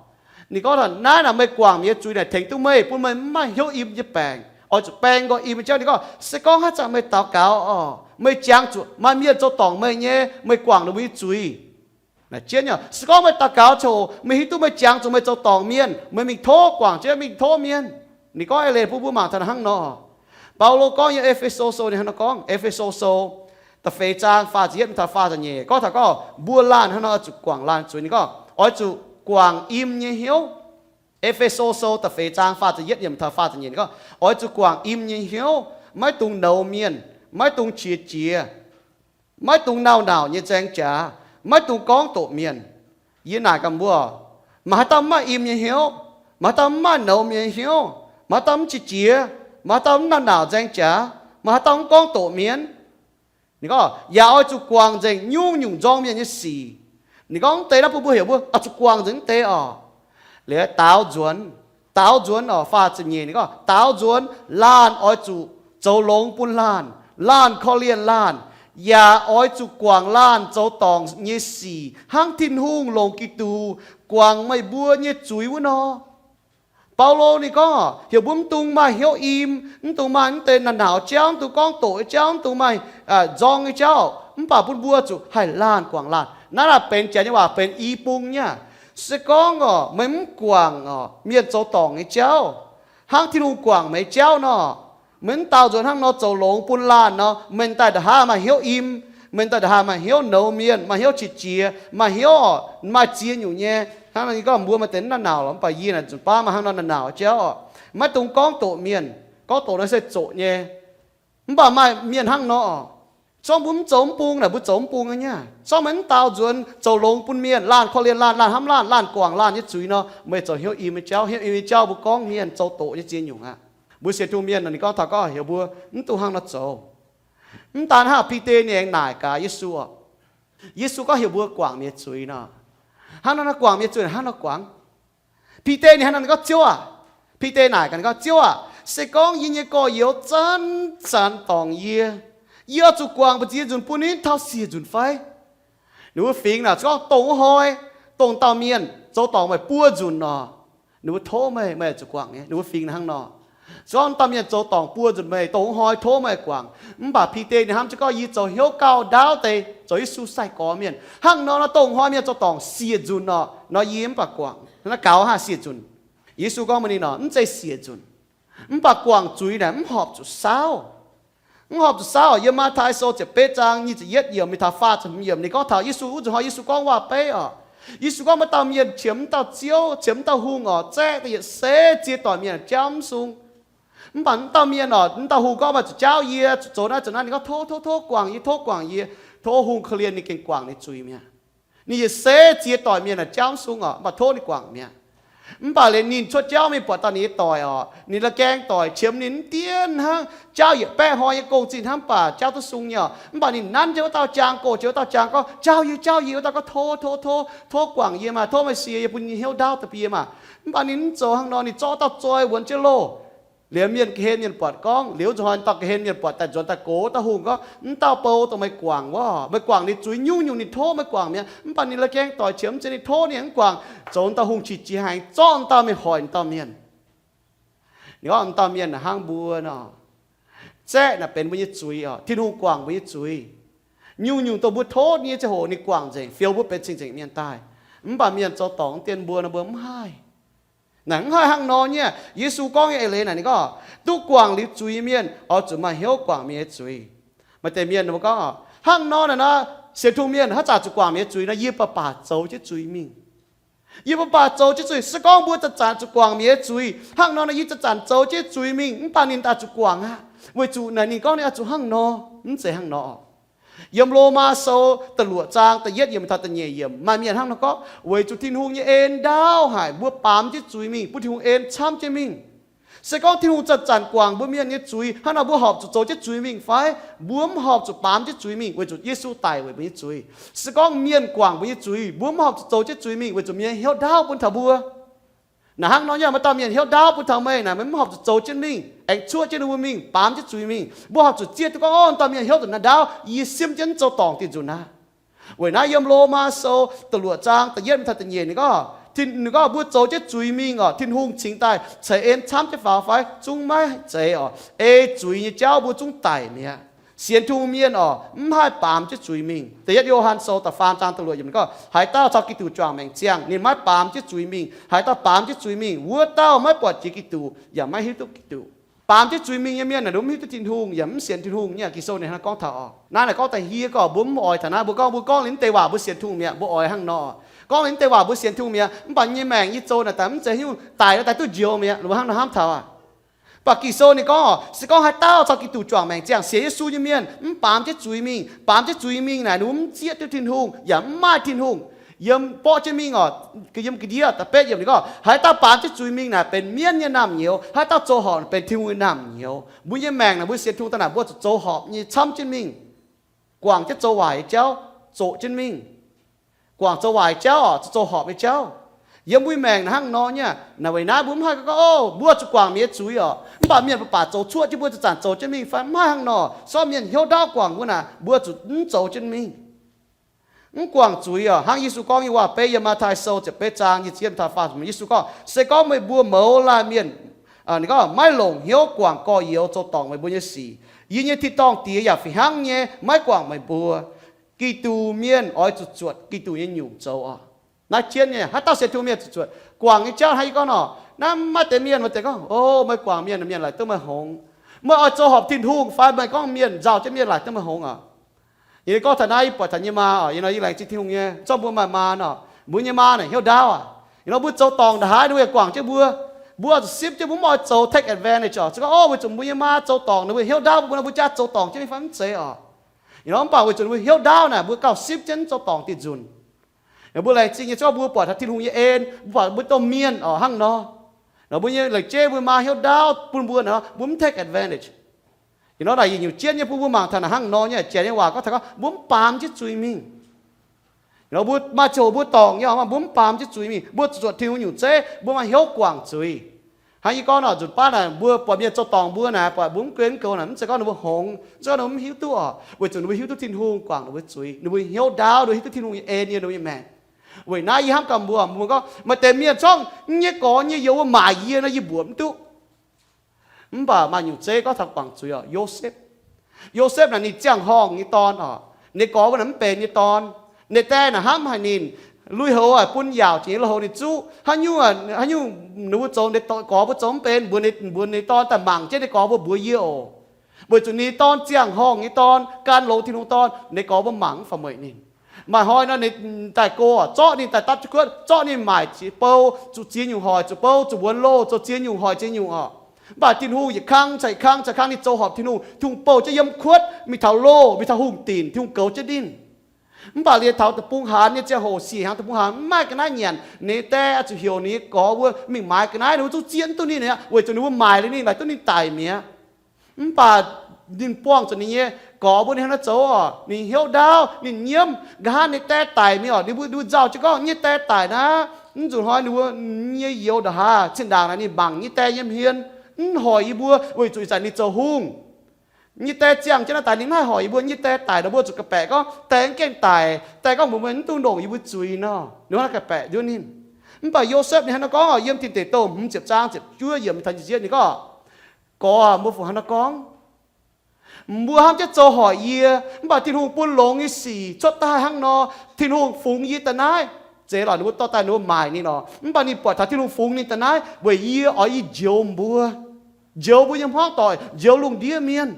Ninh gorngv taux naaiv naaic meih guangc meih nyei zuiz naaic tengx duqv meih, bun meih mv maaih hnyouv im nyei baengc, oix zuqc baeng nqoi im nyei jauv. Ninh gorngv se gorngv haaix zanc meih daux gaux oc, meih jangx zuqc maaih mienh zoux dorngc meih nyei, meih guangc ninh mbuo nyei zuiz. Naaic jienv nyei, se gorngv meih daux gaux ziangh hoc meih hiuv duqv meih jangx zuqc meih zoux dorngc mienh, meih mingh tov guangc jienv, mingh tov mienh. Ninh gorngv eix leiz bun mbuo mangc taux hnangv nor. Baulo gorngv yiem E^fe^so Sou ninh hnangv nor gorngv, E^fe^so Sou da'feix zaang faah ziepc yietv mingh taux faah ziepc nyeic gorngv taux gorngv mbuo laanh hnangv nor oix zuqc guangc laanh zuiz. Ninh gorngv oix zuqc guangc im nyei hnyouv. E^fe^so Sou da'feix zaang faah ziepc yietv yiem taux faah ziepc nyeic ninh gorngv oix zuqc guangc im nyei hnyouv, maiv dungx nouz mienh, maiv dungx qiex jiez, maiv dungx nauc nauc nyei nzaeng jaax, maiv dungx gorngv doqc mienh. Yie naaic gaax mbuo, maaih haaix dauh mv maaih im nyei hnyouv? Maaih haaix dauh mv maaih nouz mienh nyei hnyouv? Maaih haaix dauh mv qiex jiez? Maaih haaix dauh mv nauc nauc nzaeng jaax? Maaih haaix dauh mv gorngv doqc mienh? Ninh gorngv yaac oix zuqc guangc nzengc nyungc-nyungc nzorng mienh nyei sic. Ninh gorngv mv deix naaiv bun mbuo heuc mbuo oix zuqc guangc nzengc mv deix orqc. Liuz daaux nzuonx, daaux nzuonx orqc, faah ziepc nyeic ninh gorngv daaux nzuonx laanh oix zuqc zoux longx bun laanh, laanh korv-lienh laanh, yaac oix zuqc guangc laanh zoux dorngc nyei sic hnangv Tin-Hungh longc Giduc guangc meih mbuo nyei zuiz wuov nor. Baulo ninh gorngv heuc mbuo mv dungx maaih hnyouv im, mv dungx maaih mv deix naaic nauc jauv, mv dungx gorngv doqc nyei jauv, mv dungx maaih nzorng nyei jauv, mv baac bun mbuo zuqc haih laanh guangc laanh. Naaiv naaic benx jaax nyei waac benx i bung nyei aqv. Se gorngv orqc meih mv guangc orqc mienh zoux dorngc nyei jauv hnangv Tin-Hungh guangc meih jauv nor, meih mv daaux nzuonx hnangv nor zoux longx bun laanh nor, meih daaih nda'haav maaih hnyouv im, meih daaih nda'haav maaih hnyouv nouz mienh, maaih hnyouv qiex jiez, maaih hnyouv orqc maaih ziex nyungc nyei. Hnangv nor yie gorngv mbuo maaih deix mv naaic nauc lorqc, mv baac yie naaic nzunc baav maaih hnangv nor naaic nauc jauv orqc. Maiv dungx gorngv doqc mienh, gorngv doqc nor se zoqc nyei. Mv baac maaih mienh hnangv nor orqc, se gorngv mbuo mv zoux mv bung naaic mbuo zoux mv bung nyei aqv. Se gorngv meih mv daaux nzuonx zoux longx bun mienh, laanh korv-lienh laanh, laanh hnamv laanh, laanh guangc laanh nyei zuiz nor, meih zoux hnyouv im nyei jauv. Hnyouv im nyei jauv mbuo gorngv mienh zoux doqc nyei ziex nyungc aqv. Mbuo sienx Tin-Hungh mienh nor ninh gorngv taux gorngv heuc mbuo mv dungx hnangv nor zoux. Mv daan hnangv, Bide ninh aengx naaic gaax Yesu orqc. Yesu gorngv heuc mbuo guangc mienh nyei zuiz nor, hnangv nor guangc mienh nyei zuiz hnangv nor guangc. Bide ninh hnangv nor ninh gorngv, Ziouv aac, Bide naaic gaax ninh gorngv, Ziouv aac, se gorngv yie nyei gorx-youz zanc-zanc dorngc yie, yie oix zuqc guangc mbu'ziex nzunc bun ninh taux siec nzunc fai? Ninh mbuo fingx naaic se gorngv dongh wuov hnoi, dongh dauh mienh zoux dorngc meih buo nzunc nor, ninh mbuo tov meih, meih oix zuqc guangc nyei. Ninh mbuo fingx hnangv nor. Se gorngv dauh mienh zoux dorngc buo nzunc meih, dongh wuov hnoi tov meih guangc. Mv baac Bide ninh hnamv se gorngv yie zoux hnyouv gauh ndaauv deix zoux Yesu sai-gorx mienh. Hnangv nor nor dongh hnoi mienh zoux dorngc siec nzunc nor, nor yie mv baac guangc. Naaiv gaux haav siec nzunc. Yesu gorngv mbuox ninh nor, mv zeiz siec nzunc. Mv baac guangc zuiz naaic mv horpc zuqc saauv. Mv horpc zuqc saauv. Yiem Matv^tai Sou ziepc betv zaang nyic ziepc yietv yiemc mingh taux faah ziepc hmz yiemc ninh gorngv taux Yesu, wuov nzunc hnoi Yesu gorngv waac-beiv orqc. Yesu gorngv maaih dauh mienh qiemx dauh Ziouv, qiemx dauh hungh orqc, zaeqv da'yietc seix ziex doic mienh jauv mv sung. Mv baac mv dauh mienh orqc, mv dauh hungh gorngv maaih zuqc jauv yie, zuqc zoux naaiv zoux naaiv. Ninh gorngv, Tov, tov, tov guangc yie, tov guangc yie. Tov hungh korv-lienh ninh gengh guangc ninh zuiz mi'aqv. Ninh yietc seix ziex doic mienh jauv mv sung orqc, mv baac tov ninh guangc mi'aqv. Mv baac liuz ninh cuotv jauv mingh buatc dauh ninh nyei doic orqc, ninh la'gaeng doic qiemx ninh mv dien hnangv, jauv yietc baeqv hnoi nyei gong-zinh hnangv, mv baac jauv duqv sung nyei orqc. Mv baac ninh nanv jienv wuov dauh jaang, gox jienv wuov dauh jaang gorngv, Jauv yie, jauv yie. Wuov dauh gorngv, Tov, tov, tov, tov guangc yie maah, tov meih sie yie, bun yie hnyouv ndaauv deix bun yie maah. Mv baac ninh mv zoux hnangv nor, ninh zorqv dauh zoi wuonx jienv loh. Liuz mienh, ga'hlen mienh buatc gorngv, liuz nzunc hnoi dauh ga'hlen mienh buatc daaih nzuonx daaih gox wuov dauh hungh gorngv, Mv dauh bou dongh meih guangc wuov, meih guangc ninh zuiz nyungc-nyungc ninh tov meih guangc mi'aqv. Mv baac ninh la'gaeng doic qiemx mv zeiz ninh tov ninh aengx guangc, zoux dauh hungh qiex jiez haic, zorqv dauh mingh hoic dauh mienh. Ninh gorngv dauh mienh naaic hnangv mbuo nor, zaeqv naaic benx mbuo nyei zuiz orqc, Tin-Hungh guangc mbuo nyei zuiz. Nyungc-nyungc dongh mbuo tov ninh nyei ziangh hoc ninh guangc nzengc, fioux mbuo benx cing-nzengc mienh daaih. Mv baac mienh zoux dorngc dien mbuo nor mbuo mv haih. Naaic mv haih hnangv nor nyei. Yesu gorngv nyei eix leiz naaic ninh gorngv, duqv guangc liuz zuiz mienh oix zuqc maaih hnyouv guangc mienh nyei zuiz. Maaih deix mienh mbuo gorngv, Hnangv nor naaic nor, sienx Tin-Hungh mienh haaix zanc zuqc guangc mienh nyei zuiz nor, yie baac baac zoux jienv zuiz mingh. Yie mbuo baac zoux jienv zuiz. Se gorngv mbuo zanc-zanc zuqc guangc mienh nyei zuiz, hnangv nor nor yie zanc-zanc zoux jienv zuiz mingh, mv baac ninh daaih zuqc guangc aqv. Weic zuqc naaic ninh gorngv ninh oix zuqc hnangv nor, mv zeiz hnangv nor. Yiem Lomaa Sou da'luoqc zaang da'yietv yiemc taux da'nyeic yiemc maaih mienh hnangv nor gorngv, weic zuqc Tin-Hungh nyei en ndaauv haic, mbuo baamz jienv zuiz mingh, bun Tin-Hungh en camv jienv mingh. Se gorngv Tin-Hungh zanc-zanc guangc mbuo mienh nyei zuiz, hnangv nor mbuo horpc zuqc zoux jienv zuiz mingh fai? Mbuo mv horpc zuqc baamz jienv zuiz mingh, weic zuqc Yesu daic weic mbuo nyei zuiz. Se gorngv mienh guangc mbuo nyei zuiz, mbuo mv horpc zuqc zoux jienv zuiz mingh, weic zuqc mienh hnyouv ndaauv bun taux mbuo. Naaic hnangv nor nyei, maaih dauh mienh hnyouv ndaauv bun taux meih naaic, meih mv horpc zuqc zoux jienv mingh, aengx cuoqv jienv ninh mbuo mingh, baamz jienv zuiz mingh. Mbuo horpc zuqc zieqv duqv gorngv, Orv, dauh mienh hnyouv zuqc naaiv ndaauv, yie simv jienv mv zoux dorngc diuh nzunc aqv. Weic naaiv yiem Lomaa Sou da'luoqc zaang da'yietv mingh taux da'nyeic ninh gorngv, ninh gorngv mbuo zoux jienv zuiz mingh orqc, Tin-Hungh cingx daaih ceix en camv jienv faaux fai? Zungv maiv zeiz orqc. Ei zuiz nyei jauv mbuo zungv daic mi'aqv. Sienx Tin-Hungh mienh orqc, mv haih baamz jienv zuiz mingh. Da'yietv Yo^han Sou da'faam zaang da'luoqc yiemc ninh gorngv, haaix dauh caux Giduc juangc maengc ziangh, ninh maiv baamz jienv zuiz mingh. Haaix dauh baamz jienv zuiz mingh, wuov dauh maiv buatc jiex Giduc yaac maiv hiuv duqv Giduc. Baamz jienv zuiz mingh nyei mienh naaic, ninh mv hiuv duqv Tin-Hungh yaac mv sienx Tin-Hungh nyei. Ging-Sou ninh hnangv naaiv gorngv taux oc. Naaiv naaic gorngv daaih hieh gorngv mbuo mv oix taux naaiv, mbuo gorngv, mbuo gorngv liuz mv deix waac mbuo sienx Tin-Hungh mi'aqv, mbuo oix hnangv nor. Gorngv liuz mv deix waac mbuo sienx Tin-Hungh mi'aqv, mv baac nyei maengc yie zoux naaic daaih mv zeiz hiuv daic nor daaih duqv njoux mi'aqv, mbuo hnangv nor hnamv taux aqv. Mv baac Ging-Sou ninh gorngv oc, se gorngv haaix dauh caux Giduc juangc maengc ziangh sienx Yesu nyei mienh mv baamz jienv zuiz mingh, baamz jienv zuiz mingh naaic, ninh mbuo mv zieqv duqv Tin-Hungh yaac mv maaih Tin-Hungh. Yiem borqv jienv mingh oc, yiem ga'ndiev da'betv yiem ninh gorngv, haaix dauh baamz jienv zuiz mingh naaic benx mienv nyei naamh nyouz, haaix dauh zoux horpc benx Tin-Hungh nyei naamh nyouz. Mbuo nyei maengc naaic mbuo sienx Tin-Hungh daaih naaic mbuo zuqc zoux horpc nyei camv jienv mingh, guangc jienv zoux waaic nyei jauv zoqc jienv mingh. Guangc zoux waaic nyei jauv oc, zoux horpc nyei jauv. Yiem mbuo maengc naaic hnangv nor nyei. Naaic weic naaiv mbuo mv haih gorngv, o, mbuo zuqc guangc mienh nyei zuiz oc, mv baac mienh mbuo baac zoux cuoqv jienv mbuo zanc-zanc zoux jienv mingh fai? Mv haih hnangv nor. Se gorngv mienh hnyouv ndaauv guangc mbuo naaic, mbuo zuqc mv zoux jienv mingh, mv guangc zuiz oc. Hnangv Yesu gorngv nyei waac-beiv yiem Matv^tai Sou ziepc betv zaang nyic ziepc yietv taux faah, Yesu gorngv, se gorngv meih mbuo mouz laanh mienh, ninh gorngv, maiv longc hnyouv guangc gorx-youz zoux dorngc meih mbuo nyei sic, yie nyei tin-dorngh Diex yaac fih hnangv nyei maiv guangc meih mbuo. Giduc mienh oix zuqc zuotc Giduc nyei nyungc zoux oc. Naaiv jienv nyei, haaix dauh sienx Tin-Hungh mienh zuqc zuotc. Guangc nyei jauv hnangv yie gorngv nor, naaiv mv maaih deix mienh, maaih deix gorngv, o, meih guangc mienh, mienh laaic duqv meih hngongx. Meih oix zoux horpc Tin-Hungh fai meih gorngv mienh nzauh jienv mienh laaic duqv meih hngongx oc. Yie gorngv taux naaiv, yie buatc taux yie nyei maa oc, yie nor yie laengz zingh Tin-Hungh nyei, zorqv mbuo maaih maa nor, mbuo nyei maa naaic hnyouv ndaauv aac. Yie nor mbuo zoux dorngc ndongc haaix ninh mbuo yaac guangc jienv mbuo. Mbuo oix zuqc sipv jienv, mbuo mv oix zoux take advantage oc. Se gorngv, o, weic zuqc mbuo nyei maa zoux dorngc, ninh mbuo hnyouv ndaauv, mbuo nor mbuo jaav zoux dorngc jienv mingh fai? Mv zeiz oc. Yie nor mv baac weic zuqc ninh mbuo hnyouv ndaauv naaic, mbuo gauh sipv jienv zoux dorngc diuh nzunc. Mbuo laengz zingh nyei, se gorngv mbuo buatc taux Tin-Hungh nyei en, mbuo buatc mbuo domh mienh oc hnangv nor, nor mbuo nyei leiz-jeiv, mbuo maa hnyouv ndaauv bun mbuo nor, mbuo mv take advantage. Yie nor naaic yietc nyungc jienv nyei bun mbuo mangc taux naaic hnangv nor nyei, janx nyei waac gorngv taux gorngv mbuo mv baamz jienv zuiz mingh. Nor mbuo maaih ziangh hoc mbuo dorngc nyei oc, mbuo mv baamz jienv zuiz mingh, mbuo zuqc zuotc Tin-Hungh nyungc zeiv, mbuo maaih hnyouv guangc zuiz. Hnangv yie gorngv nor, nzunc baav naaic mbuo buatc mienh zoux dorngc mbuo naaic, buatc mbuo mv guen mv goux naaic, mv zeiz gorngv ninh mbuo hngongx, mv zeiz gorngv ninh mbuo mv hiuv duqv oc. Weic zuqc ninh mbuo hiuv duqv Tin-Hungh guangc ninh mbuo zuiz, ninh mbuo hnyouv ndaauv, ninh mbuo hiuv duqv Tin-Hungh nyei en yiem ninh mbuo nyei maengc. Weic naaiv yie hnamv gaax mbuo, mbuo gorngv maaih deix mienh zorqv nyei gorx nyei youz wuov maaic yie nor, yie mbuoqc mv duqv. Mv baac maaih nyungc zeiv gorngv taux guangc zuiz oc, Yosepv. Yosepv naaic ninh ziangh horngh nyei dorn oc. Ninh gorx mbuo naaic mv benx nyei dorn. Ninh die naaic hnamv haic ninh, lui-houx aac bun yaauc jiex nyei lui-houx ninh zuqv. Haaix nyungc, haaix nyungc ninh mbuo zoux, ninh gorx mbuo zoux mv benx, mbuox ninh, mbuox ninh dorn daaih mangc jienv ninh gorx mbuo mbuox yie oc. Weic zuqc ninh dorn ziangh horngh nyei dorn, gan longx Tin-Hungh dorn, ninh gorx mbuo mangc mv faaux mueic ninh. Maaih hnoi nor ninh daaih go oc, zorqv ninh daaih dapv jienv kuotv, zorqv ninh maaic ziex bou, zuqc ziex nyungc hoic zuqc bou, zuqc wuonx loh, zoux ziex nyungc hoic ziex nyungc oc. Mv baac Tin-Hungh yietc kang caux yietc kang caux kang ninh zoux horpc Tin-Hungh, Tin-Hungh bouh jienv yiem kuotv mingh taux loh, mingh taux hungh dinc, Tin-Hungh goux jienv ninh. Mv baac liuz taux deic-bung haanz nyei ziangh hoc, siec hnyangx deic-bung haanz, mv maaih ga'naaiv nyanc, ninh die oix zuqc heuc ninh nyei gorx mbuo mingh maaiz ga'naaiv, ninh mbuo zungv zieqv mv duqv ninh aqv, weic zuqc ninh mbuo maaic liuz ninh laaic duqv ninh daic mi'aqv. Mv baac ninh buangh zuqc ninh nyei gorx mbuo ninh hnangv naaiv zoux oc, ninh hnyouv ndaauv, ninh nyiemv. Nqa'haav ninh die daic mingh oc, ninh mbuo, ninh mbuo nzauh jienv gorngv, nyei die daic naaiv, mv nzunc hnoi ninh mbuo nyei youz ndongc haaix, zinh ndaangc naaic ninh mangc nyei die nyei hmien, mv hoic yie mbuo, weic zuqc ih zanc ninh zoux hungh. Nyei die ziangh jienv naaiv daaih ninh mv haih hoic yie mbuo. Nyei die daic nor mbuo zuqc ga'baeqc gorngv die mv gaengh daic, die gorngv mbuox meih mv dungx longc yie mbuo zuiz nor, ninh hnangv naaiv ga'baeqc nduov ninh. Mv baac Yosepv ninh hnangv naaiv gorngv oc, yiem Tin Deic Douh hmz ziepc zaang ziepc juov yiemc taux nyic ziepc yietv ninh gorngv, gorx, mbuo fungc hnangv naaiv gorngv, mbuo hnamv jienv zoux hoic yie, mv baac Tin-Hungh bun longx nyei sic cuotv daaih hnangv nor, Tin-Hungh fungx yie daaih naaiv. Zeiz lorqc, ninh mbuo dorh daaih ninh mbuo maaic ninh oc, mv baac ninh buatc taux Tin-Hungh fungx ninh daaih naaiv weic yie oix yie njoux mbuo, njoux mbuo nyei hmuangv doic, njoux lungh ndiev mienh.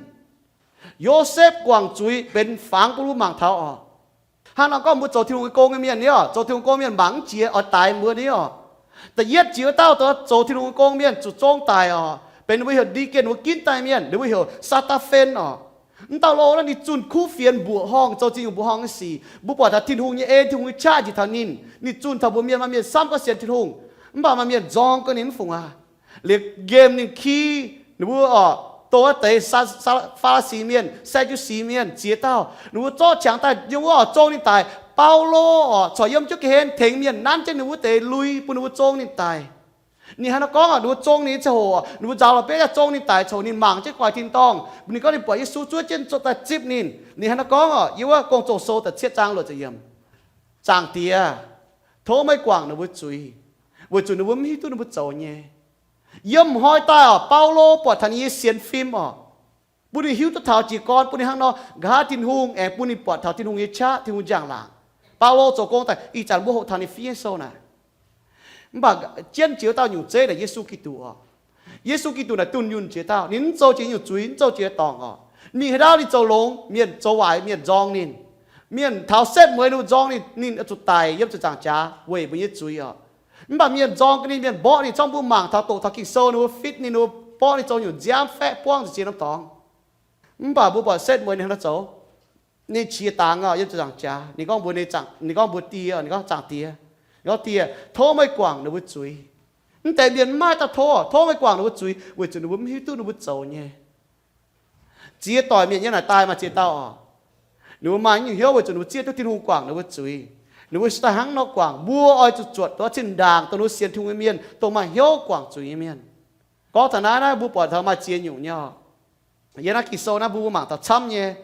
Yosepv guangc zuiz benx fangx bun mbuo mangc taux oc. Hnangv nor gorngv mbuo zoux Tin-Hungh nyei gong nyei mienh ni oc, zoux Tin-Hungh gong mienh mangc mv jiex, oix daix mbuo ni oc. Da'yietv jiex wuov dauh zoux Tin-Hungh nyei gong mienh zuqc zong daic oc, benx ninh mbuo heuc ndi gien wuov ginv daaih mienh, ninh mbuo heuc Saa^taa^fen oc. Mv dauh loh naaiv ninh zunh kuv fienx mbuoqc horngh, zoux ziex nyungc mbuoqc horngh nyei sic. Mbuo buatc taux Tin-Hungh nyei en, Tin-Hungh nyei qaqv njiec taux ninh, ninh zunh taux mbuox mienh, maaih mienh samv gorngv sienx Tin-Hungh, mv baac maaih mienh nzorng gorngv ninh mv fungc aqv. Liuz nqemh ninh ki ninh mbuo oc, dongh wuov deix Faa^li^si mienh, Saa^ndu^si mienh ziex dauh, ninh mbuo zorqv qangx daaih yiem wuov oc, zong ninh daic. Baulo oc corc yiem jienv ga'hlen tengx mienh nanv jienv ninh wuov deix lui bun ninh mbuo zong ninh daic. Ninh hnangv naaiv gorngv oc, ninh mbuo zong ninh nyei ziangh hoc, ninh mbuo nzaaux la'bieiv daaih zong ninh daic, coc ninh mangc jienv guaix tin-dorngh. Ninh gorngv ninh buatc Yesu zuov jienv daaih zipv ninh. Ninh hnangv naaiv gorngv oc, yiem wuov Gong-Zoh Sou da'cietv zaang luoqc ziepc yiemc, Zaangc Diex, tov meih guangc ninh mbuo zuiz, weic zuqc ninh mbuo mv hiuv duqv ninh mbuo zoux nyei. Yiem hnoi daaih oc, Baulo buatc taux ninh nyei sienx fim oc, bun ninh hiuv duqv taux jiez gorn bun ninh hnangv nor, nqa'haav Tin-Hungh aengx bun ninh buatc taux Tin-Hungh nyei qaqv, Tin-Hungh njang-laangc. Baulo zoux gong daaih, ih zanc mbuo hoqc taux ninh fiev nyei sou naaic. Mv baac jienv jiex wuov dauh nyungc zeiv naaic Yesu Giduc oc. Yesu Giduc naaic dunh yunh jiex dauh. Ninh mv zoux jiex nyungc zuiz, mv zoux jiex dorngc oc. Mingh haaix ndau ninh zoux longx, mienh zoux waaic, mienh nzorng ninh. Mienh taux setv mueiz ninh mbuo nzorng ninh, ninh zuqc daic yiem ziepc nzaangc jaax weic mbuo nyei zuiz oc. Mv baac mienh nzorng ga'naaiv, mienh mborqv ninh, zorqv mbuo mangc taux doqc taux Ging-Sou ninh mbuo fitv ninh, ninh mbuo mborqv ninh zoux nyungc nziaamv faeqv buangv nzengc jiex norm dorngx. Mv baac mbuo buatc setv mueiz ninh hnangv naaiv zoux. Ninh qiex dangx oc, yiem ziepc nzaangc jaax. Ninh gorngv mbuox ninh, ninh gorngv mbuox Die, ninh gorngv, Zaangc Diex, ninh gorngv, Diex, tov meih guangc ninh mbuo zuiz. Mv deix mienh mv maaih dauh tov, tov meih guangc ninh mbuo zuiz, weic zuqc ninh mbuo mv hiuv duqv ninh mbuo zoux nyei. Ziex doic mienh yiem naaic daaih maaih ziex dauh oc. Ninh mbuo maaih nyungc hnyouv weic zuqc ninh mbuo zieqv duqv Tin-Hungh guangc ninh mbuo zuiz. Ninh mbuo daaih hnangv nor guangc, mbuo oix zuqc zuotc duqv zinh ndaangc dongh ninh mbuo sienx Tin-Hungh nyei mienh, dongh maaih hnyouv guangc zuiz nyei mienh. Gorngv taux naaiv, naaiv mbuo buatc taux maaih ziex nyungc nyei oc. Yiem naaiv Ging-Sou naaiv mbuo, mbuo mangc taux camv nyei.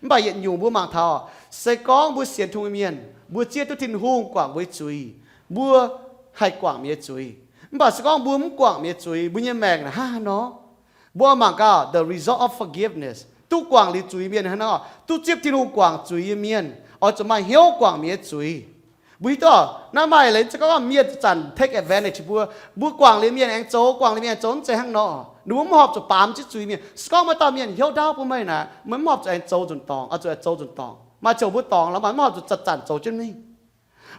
Mv baac yietc nyungc mbuo mangc taux, se gorngv mbuo sienx Tin-Hungh nyei mienh, mbuo zieqv duqv Tin-Hungh guangc mbuo nyei zuiz, mbuo haih guangc mienh nyei zuiz. Mv baac se gorngv mbuo mv guangc mienh nyei zuiz, mbuo nyei maengc naaic hnangv haaix nor? Mbuo mangc gaax the result of forgiveness. Duqv guangc liuz zuiz mienh hnangv nor, duqv zipv Tin-Hungh guangc zuiz nyei mienh oix zuqc maaih hnyouv guangc mienh nyei zuiz. Mbuo hiuv duqv, naaiv maaih leiz se gorngv mienh zanc-zanc take advantage mbuo. Mbuo guangc liuz mienh aengx zoux, guangc liuz mienh aengx zoux, mv zeiz hnangv nor. Ninh mbuo mv horpc zuqc baamz jienv zuiz mienh. Se gorngv maaih dauh mienh hnyouv ndaauv bun meih naaic, meih mv horpc zuqc aengx zoux nzunc dorngc, oix zuqc aengx zoux nzunc dorngc. Maaih ziouc mbuo dorngc lorqc, maaih mv horpc zuqc zanc-zanc zoux jienv mingh.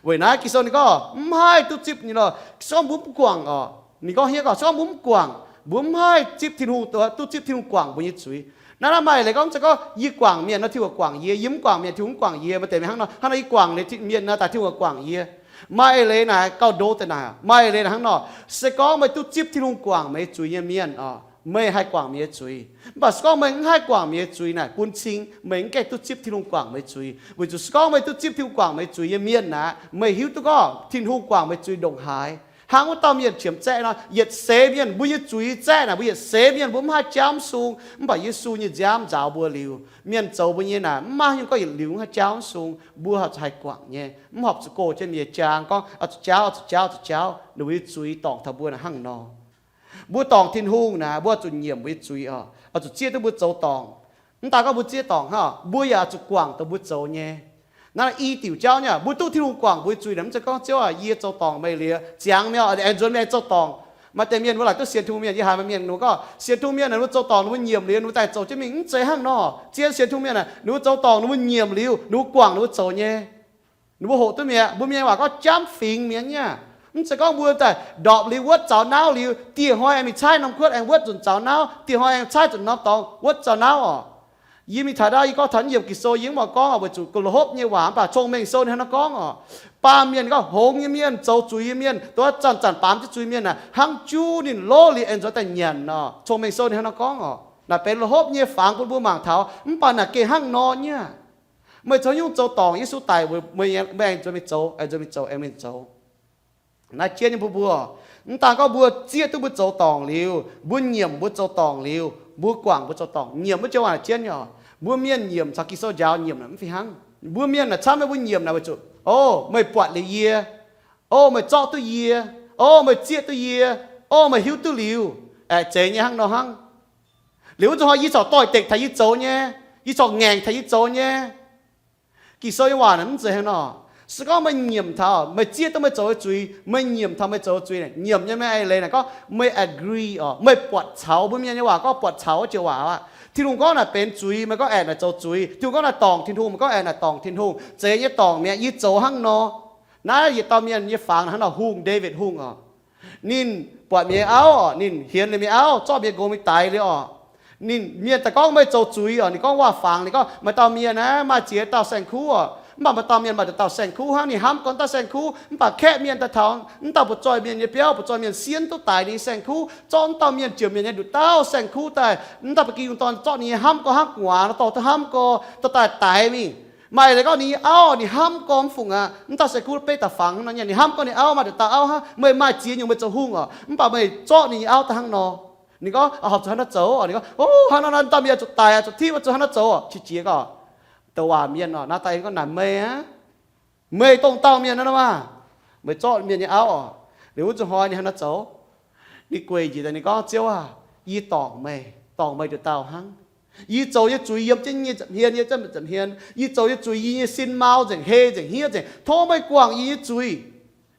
Weic naaiv Ging-Sou ninh gorngv, mv haih duqv zipv nyei lorqc. Se gorngv mbuo mv guangc oc, ninh gorngv hniev gorngv, se gorngv mbuo mv guangc, mbuo mv haih zipv Tin-Hungh, duqv zipv Tin-Hungh guangc mbuo nyei zuiz. Naaiv, naaiv maaih leiz gorngv, se gorngv yie guangc mienh nor, Tin-Hungh guangc yie, yie mv guangc mienh, Tin-Hungh mv guangc yie. Maaih deix mienh hnangv nor, hnangv nor yie guangc liuz mienh nor, daaih Tin-Hungh guangc yie. Maaih eix leiz naaic gauh ndo deix naaic. Maaih eix leiz naaic hnangv nor, se gorngv meih duqv zipv Tin-Hungh guangc meih nyei zuiz nyei mienh oc, meih haih guangc mienh nyei zuiz. Mv baac se gorngv meih mv haih guangc mienh nyei zuiz naaic, bun cing meih mv gaengh duqv zipv Tin-Hungh guangc meih nyei zuiz. Weic zuqc se gorngv meih duqv zipv Tin-Hungh guangc meih nyei zuiz nyei mienh naaic, meih hiuv duqv gorngv Tin-Hungh guangc meih nyei zuiz ndongc haaix. Hnangv wuov dauh mienh qiemx zaeqv nor, yietc seix mienh, mbuo nyei zuiz zaeqv naaic, mbuo yietc seix mienh mbuo mv haih jaauv mv sung. Mv baac Yesu nyei nziaamv nzaaux mbuo liuz, mienh zoux mbuo nyei naaic, mv maaih haaix nyungc gorngv yietc liuz mv haih jaauv mv sung. Mbuo haih guangc nyei, mv horpc zuqc go jienv mienh jaang gorngv, oix zuqc jaauv, oix zuqc jaauv, oix zuqc jaauv. Ninh mbuo nyei zuiz dorngc taux mbuo naaic hnangv nor. Mbuo dorngc Tin-Hungh naaic, mbuo oix zuqc nyiemc mbuo nyei zuiz oc, oix zuqc zieqv duqv mbuo zoux dorngc. Mv daan gorngv mbuo zieqv dorngc hnangv, mbuo yaac oix zuqc guangc dongh mbuo zoux nyei. Naaiv i diuc jauv nyei, mbuo duqv Tin-Hungh guangc mbuo nyei zuiz naaic, mv zeiz gorngv Ziouv aac, yie zoux dorngc meih liuz ziangx mi'aqv, aengx nzuonx mienh zoux dorngc. Maaih deix mienh mbuo laaic duqv sienx Tin-Hungh mienh, yie haiz maaih mienh ninh mbuo gorngv sienx Tin-Hungh mienh naaic, ninh mbuo zoux dorngc ninh mbuo nyiemc liuz ninh mbuo daaih zoux jienv mingh. Mv zeiz hnangv nor. Zien sienx Tin-Hungh mienh naaic, ninh mbuo zoux dorngc ninh mbuo nyiemc liuz, ninh mbuo guangc ninh mbuo zoux nyei. Ninh mbuo hoqc duqv mi'aqv. Mbuo mienh waac gorngv jamv fingx mi'aqv nyei. Mv zeiz gorngv mbuo daaih ndorpc liuz wuotv zaux nauv liuz, dieh hnoi aengx mingh caaiv norm kuotv aengx wuotv nzunc zaux nauv, dieh hnoi aengx caaiv nzunc norm dorngx wuotv zaux nauv oc. Yie mingh taux ndau, yie gorngv taux yiem Ging-Sou yie mv oix gorngv oc, weic zuqc gu'nyuoz hopv nyei waac, mv baac cong-mengh sou ninh hnangv nor gorngv oc. Baamh mienh gorngv hngongx nyei mienh, zoux zuiz nyei mienh, dongh zanc-zanc baamz jienv zuiz mienh naaic, hnangv juv ninh lov liuz aengx nzuonx daaih nyanc nor. Cong-mengh sou ninh hnangv nor gorngv oc. Naaic benx hopv nyei fangx bun mbuo mangc taux, mv baac naaic gengh hnangv nor nyei. Meih zoux nyungc zoux dorngc, Yesu daic, meih aengx nzuonx mingh zoux, aengx nzuonx mingh zoux, aengx nzuonx mingh zoux. Naaiv jienv nyei bun mbuo, mv daan gorngv mbuo zieqv duqv mbuo zoux dorngc liuz, mbuo nyiemc mbuo zoux dorngc liuz, mbuo guangc mbuo zoux dorngc. Nyiemc wuov joux waac jienv nyei oc. Mbuo mienh nyiemc caux Ging-Sou njaaux nyiemc naaic mv fih hnangv. Mbuo mienh naaic camv nyei, mbuo nyiemc naaic weic zuqc, o, meih buatc liuz yie, o, meih zorqv duqv yie, o, meih zieqv duqv yie, o, meih hiuv duqv liuz, aeqv, zeiz nyei hnangv nor hnangv. Liuz wuov zuqc hnoi yie corc doix-dekc taux yie zoux nyei, yie corc ngaengc taux yie zoux nyei. Ging-Sou nyei waac naaic mv zeiz hnangv nor. Se gorngv meih nyiemc taux meih zieqv duqv meih zoux nyei zuiz, meih nyiemc taux meih zoux nyei zuiz naaic, nyiemc nyei maiv eix leiz naaic gorngv meih agree oc, meih buatc caux. Mbuo mienh nyei waac gorngv buatc caux wuov joux waac aqv. Tin-Hungh gorngv naaic benx zuiz, meih gorngv aeqv, naaic zoux zuiz. Tin-Hungh gorngv naaic dorngc Tin-Hungh, meih gorngv aeqv, naaic dorngc Tin-Hungh. Zeiz nyei, dorngc mi'aqv, yie zoux hnangv nor. Naaiv yietc dauh mienh nyei fangx hnangv nor, hungh, David Hungh oc. Ninh buatc mienh nyei auv oc, ninh hienx liuz mienh nyei auv, zorqv mienh nqox mingh daix liuz oc. Ninh, mienh daaih gorngv meih zoux zuiz oc. Ninh gorngv waac-fangx, ninh gorngv maaih dauh mienh aeqv, maaih ziex dauh saeng-kuv oc. Mv baac maaih dauh mienh maaih nduqc dauh saeng-kuv hnangv. Ninh hnamv gorngv dauh saeng-kuv, mv baac kaeqv mienh daaih taux, mv dauh butv-zoih mienh nyei biauv, butv-zoih mienh sienv duqv daix ninh nyei saeng-kuv, zorqv mv dauh mienh ziouc mienh nyei nduqc dauh saeng-kuv daaih. Mv dauh ba'gi yungh dorn zorqv ninh nyei hnamv gorngv hnangv gu'nguaaz nor dorh duqv hnamv gorx, dorh daaih daix mingh. Maaih leiz gorngv ninh nyei auv, ninh hnamv gorngv mv fungc aqv. Mv dauh saeng-kuv beiv daaih fangx nor nyei, ninh hnamv gorngv ninh auv maaih nduqc dauh auv hnangv. Meih maaih ziex nyungc meih zoux hungh oc, mv baac meih zorqv ninh nyei auv daaih hnangv nor. Ninh gorngv, horpc zuqc hnangv naaiv zoux oc. Ninh gorngv, o, hnangv naaiv, naaiv dauh mienh zuqc daic, zuqc tipv, zuqc hnangv naaiv zoux oc. Qiex jiez gorngv, douc waac mienh oc, naaiv daaih gorngv naaic meih aqv. Meih dongh dauh mienh naaiv nor maah. Meih zorqv mienh nyei auv oc. Liuz wuov zuqc hnoi ninh hnangv naaiv zoux. Ninh gueic njiec daaih ninh gorngv, Ziouv aah, yie dorngc meih, dorngc meih nduqc dauh hnangv. Yie zoux nyei zuiz yiem jienv nyei nza'hmien, yiem jienv nza'hmien. Yie zoux nyei zuiz, yie nyei sin mau nzengc, hei nzengc, hniev nzengc. Tov meih guangc yie nyei zuiz.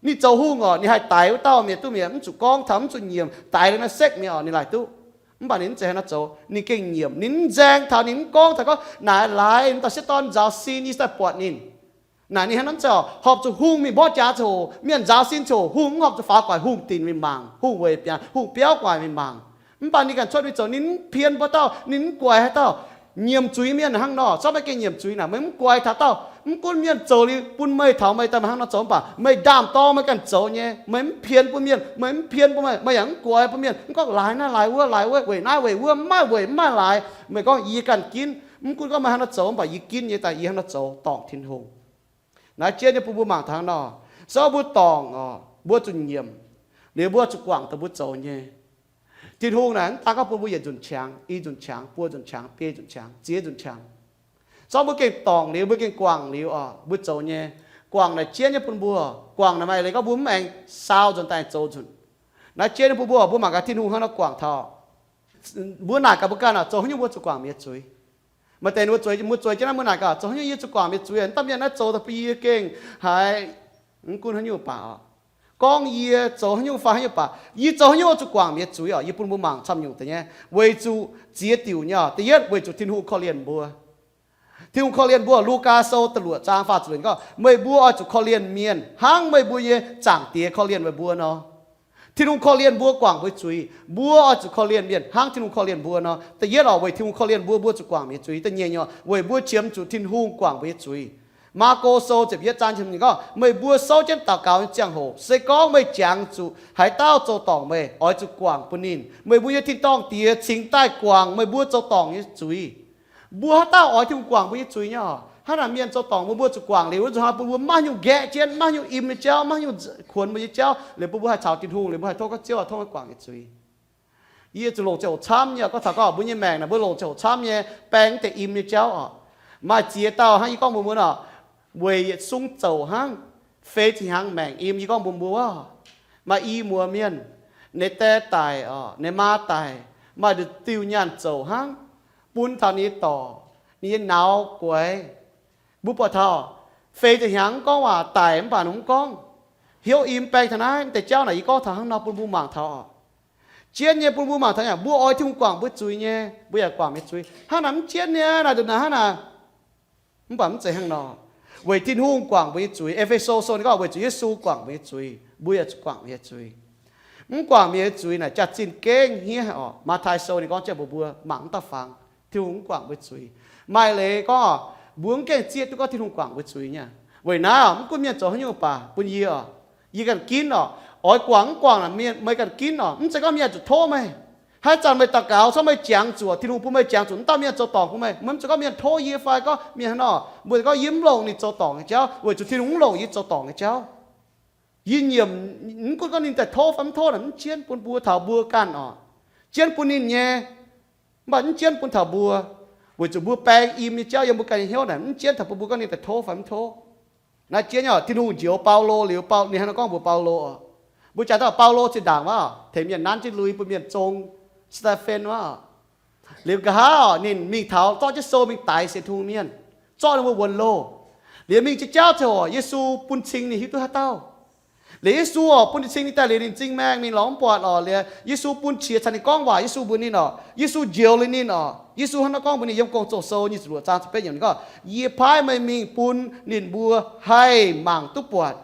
Ninh zoux hungh orqc, ninh haih daix wuov dauh mienh duqv mi'aqv, mv zuqc gorngv taux, mv zuqc nyiemc, daix liuz naaiv sekv mi'aqv orqc, ninh laaic duqv. Mv baac ninh mv zeiz hnangv naaiv zoux, ninh gengh nyiemc, ninh mv nzaeng taux, ninh mv gorngv taux gorngv, naaic laaix m'dauh sieqv dorn nzaaux sin, yie daaih buatc ninh. Naaic ninh hnangv naaiv zoux, horpc zuqc hungh mingh mborqv jaax ziouc hoc, mienh nzaaux sin ziouc hoc, hungh mv horpc zuqc faaux guaax, hungh dinc mingh mangc, hungh weic biaa, hungh biauv guaax mingh mangc. Mv baac ninh ganh cuotv mingh zoux, ninh mv pien mbuo dauh, ninh mv guaix haaix dauh. Nyiemc zuiz mienh hnangv nor, corc meih gengh nyiemc zuiz naaic, meih mv guaix taux dauh, mv gunv mienh zoux liuz bun meih taux meih daaih hnangv nor zoux, mv baac meih ndaam-dorng meih ganh zoux nyei, meih mv pien bun mienh, meih mv pien bun meih, meih yaac mv guaix bun mienh, mv gorngv laaix naaiv laaix wuov, laaix wuov, weic naaiv weic wuov, mv maaih weic mv maaih laaix. Meih gorngv yie ganh ginv, mv gunv gorngv meih hnangv nor zoux, mv baac yie ginv nyei daaih yie hnangv nor zoux dorngc Tin-Hungh. Naaiv jienv nyei bun mbuo mangc taux hnangv nor, se gorngv mbuo dorngc orqc, mbuo zuqc nyiemc, liuz mbuo zuqc guangc dongh mbuo zoux nyei. Tin-Hungh naaic mv daan gorngv bun mbuo yietc nzunc qangx, i nzunc qangx, buo nzunc qangx, biei nzunc qangx, ziex nzunc qangx. Se gorngv mbuo gengh dorngc liuz, mbuo gengh guangc liuz orqc, mbuo zoux nyei, guangc naaic jienv nyei bun mbuo. Guangc naaic maaih leiz gorngv mbuo mv aengx saau nzuonx daaih zoux nzunc. Naaiv jienv nyei bun mbuo, mbuo mangc gaax Tin-Hungh hnangv nor guangc taux, mbuo naaic gaax mbuo ganh orqc, zoux haaix nyungc mbuo zuqc guangc mienh nyei zuiz. Maaih deix ninh mbuo zueiz, mbuo zueiz jienv naaiv mbuo naaic gaax, zoux haaix nyungc yie zuqc guangc mienh nyei zuiz, mv daan mienh naaiv zoux daaih bun yie gengh haiz mv gunv haaix nyungc baac orqc. Gorngv yie zoux haaix nyungc fai haaix nyungc baac, yie zoux haaix nyungc oix zuqc guangc mienh nyei zuiz orqc. Yie bun mbuo mangc camv nyungc deix nyei, weic zuqc ziex diuc nyei orqc. Da'yietv weic zuqc Tin-Hungh korv-lienh mbuo. Tin-Hungh korv-lienh mbuo. Lugaa Sou da'luoqc zaang faah ziepc luoqc ninh gorngv, meih mbuo oix zuqc korv-lienh mienh hnangv meih mbuo nyei Zaangc Diex korv-lienh meih mbuo nor. Tin-Hungh korv-lienh mbuo guangc mbuo nyei zuiz, mbuo oix zuqc korv-lienh mienh hnangv Tin-Hungh korv-lienh mbuo nor. Da'yietv orqc, weic Tin-Hungh korv-lienh mbuo, mbuo zuqc guangc mienh nyei zuiz. Da'nyeic nyei orqc, weic mbuo qiemx zuqc Tin-Hungh guangc mbuo nyei zuiz. Maako Sou ziepc yietv zaang ninh gorngv, meih mbuo souv jienv daux gaux nyei ziangh hoc, se gorngv meih jangx zuqc haaix dauh zoux dorngc meih, oix zuqc guangc bun ninh. Meih mbuo nyei tin-dorngh Diex cingx daaih guangc meih mbuo zoux dorngc nyei zuiz. Mbuo haaix dauh oix Tin-Hungh guangc mbuo nyei zuiz nyei orqc? Hnangv naaic mienh zoux dorngc mbuo, mbuo zuqc guangc liuz, zuqc hnangv bun mbuo maiv haaix nyungc nqaeqv jienv, maiv haaix nyungc im nyei jauv, maiv haaix nyungc kuonx mbuo nyei jauv, liuz bun mbuo haih caux Tin-Hungh, liuz mbuo haih tov gorngv Ziouv, tov meih guangc yie zuiz. Yie zuqc longc ziangh hoc camv nyei, gorngv taux gorngv mbuo nyei maengc naaic, mbuo longc ziangh hoc camv nyei, baeng deix im nyei jauv orqc. Maaih ziex dauh hnangv yie gorngv mbuox mbuo nor, weic yietc sung zouc hnangv, feix ziepc hnyangx maengc im. Yie gorngv mbuox mbuo, maaih i muoz mienh, ninh die daic orqc, ninh maa daic, maaih nduqc diuh nyaanh zouc hnangv, bun taux ninh nyei dorc, ninh nyei nauz guaix. Mbuo buatc taux feix ziepc hnyangx mv gorngv waac, daic mv baac ninh mv gorngv, hnyouv im baeng taux naaiv. M'deix jauv naaic yie gorngv taux hnangv nor bun mbuo mangc taux orqc. Jienv nyei bun mbuo mangc taux yaac mbuo oix Tin-Hungh guangc mbuo zuiz nyei, mbuo yaac guangc mienh zuiz. Hnangv naaic mv jienv nyei, naaic nduqc naaic hnangv naaic. Mv baac mv zeiz hnangv nor. Weic Tin-Hungh guangc mbuo nyei zuiz. E^fe^so Sou ninh gorngv weic zuqc Yesu guangc mbuo nyei zuiz, mbuo yaac zuqc guangc mienh nyei zuiz. Mv guangc mienh nyei zuiz naaic jaax-zinh gengh hniev orqc. Matv^tai Sou ninh gorngv jienv mbuox mbuo mangc mv dauh fangx, Tin-Hungh mv guangc mbuo zuiz. Maaih leiz gorngv, mbuo mv gengh zieqv duqv gorngv Tin-Hungh guangc mbuo zuiz nyei. Weic naaiv orqc, mv gunv mienh zoux haaix nyungc baac bun yie orqc, yie ganh ginv orqc. Oix guangc mv guangc naaic, mienh meih ganh ginv orqc. Mv zeiz gorngv mienh zuqc tov meih. Haaix zanc meih daux gaux, corc meih jangx zuqc Tin-Hungh bun meih, jangx zuqc mv dauh mienh zoux dorngc bun meih, meih mv zuqc gorngv mienh tov yie fai gorngv mienh hnangv nor, mbuo gorngv yie mv longc ninh zoux dorngc nyei jauv, weic zuqc Tin-Hungh mv longc yie zoux dorngc nyei jauv. Yie nyiemc, mv gunv gorngv ninh daaih tov fai mv tov naaic, mv jienv bun mbuo taux mbuo ganh orqc, jienv bun ninh nyei, mv baac mv jienv bun taux mbuo, weic zuqc mbuo baeng im nyei jauv yiem mbuo ganh nyei hnyouv naaic, mv jienv taux bun mbuo gorngv ninh daaih tov fai mv tov. Naaiv jienv nyei orqc, Tin-Hungh njoux Baulo liuz, Bau, ninh hnangv nor gorngv mbuox Baulo orqc. Mbuo jaax dauh Baulo zinh ndaangc wuov, tengx mienh nanv jienv lui bun mienh zong Saa^te^fen wuov. Liuz nqa'haav orqc, ninh mingh taux zorqv jienv sou mingh daix sienx Tin-Hungh mienh, zorqv ninh mbuo wuonx loh. Liuz mingh jiex jauv ziouc orqc, Yesu bun cing ninh hiuv duqv haaix dauh. Liuz Yesu orqc, bun ninh cing ninh daaih liuz ninh m'zing maengh mingh lorz mv buatc orqc. Liuz Yesu bun qiex caux ninh gorngv waac, Yesu mbuox ninh orqc, Yesu njoux liuz ninh orqc. Yesu hnangv naaiv gorngv mbuox ninh yiem Gong-Zoh Sou nyic ziepc luoqc zaang ziepc betv yiemc, ninh gorngv, yie paaiv meih mingh bun ninh mbuo haih mangc duqv buatc.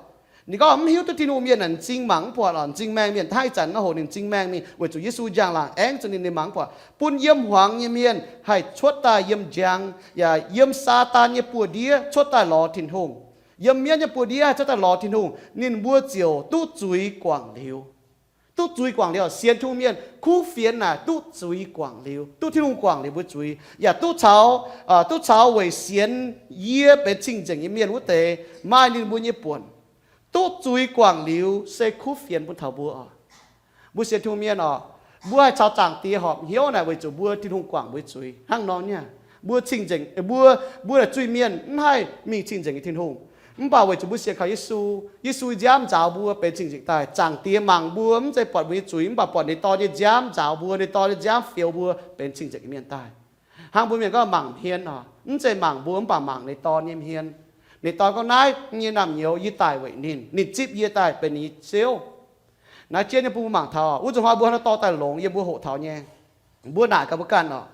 Ninh gorngv mv hiuv duqv Tin-Hungh mienh naaic m'zing mangc mv buatc orqc. M'zing maengh mienh hnangv ih zanc naaiv hoc ninh m'zing maengh mingh, weic zuqc Yesu njang-laangc aengv zuqc ninh, ninh mangc mv buatc. Bun yiem hmuangx nyei mienh haih cuotv daaih yiem njang, yaac yiem Saadaan nyei buoz-ndiev cuotv daaih lorz Tin-Hungh. Yiem mienv nyei buoz-ndiev haih cuotv daaih lorz Tin-Hungh, ninh mbuo ziouc duqv zuiz guangc liuz. Duqv zuiz guangc liuz, sienx Tin-Hungh mienh kuv fienx naaic duqv zuiz guangc liuz, duqv Tin-Hungh guangc liuz mbuo zuiz, yaac duqv caux, duqv caux weic sienx yie benx cing-nzengc nyei mienh wuov deix maaih ninh mbuo nyei buonc. Duqv zuiz guangc liuz se kuv fienx bun taux mbuo oc. Mbuo sienx Tin-Hungh mienh oc, mbuo haih caux Zaangc Diex horpc hnyouv naaic weic zuqc mbuo Tin-Hungh guangc mbuo zuiz hnangv nor niaa. Mbuo cing-nzengc, mbuo, mbuo naaic zuiz-mienh mv haih mingh cing-nzengc nyei Tin-Hungh. Mv baac weic zuqc mbuo sienx kaux Yesu, Yesu nziaamv nzaaux mbuo benx cing-nzengc daaih. Zaangc Diex mangc mbuo mv zeiz buatc mbuo nyei zuiz, mv baac buatc ninh Dorn nyei nziaamv nzaaux mbuo, ninh Dorn nyei nziaamv fioux mbuo benx cing-nzengc nyei mienh daaih. Hnangv mbuo mienh gorngv mangc hmien oc, mv zeiz mangc mbuo mv baac mangc ninh Dorn nyei hmien. Ninh dorn gorngv, naaiv nyei naamh nyouz yie daic weic ninh, ninh zipv yie daaih benx ninh nyei ziouv. Naaiv jienv nyei bun mbuo mangc taux, wuov zuqc hnoi mbuo haaix nor dorh daaih longx, yie mbuo hoqc taux nyei. Mbuo naaic gaax mbuo ganh oc,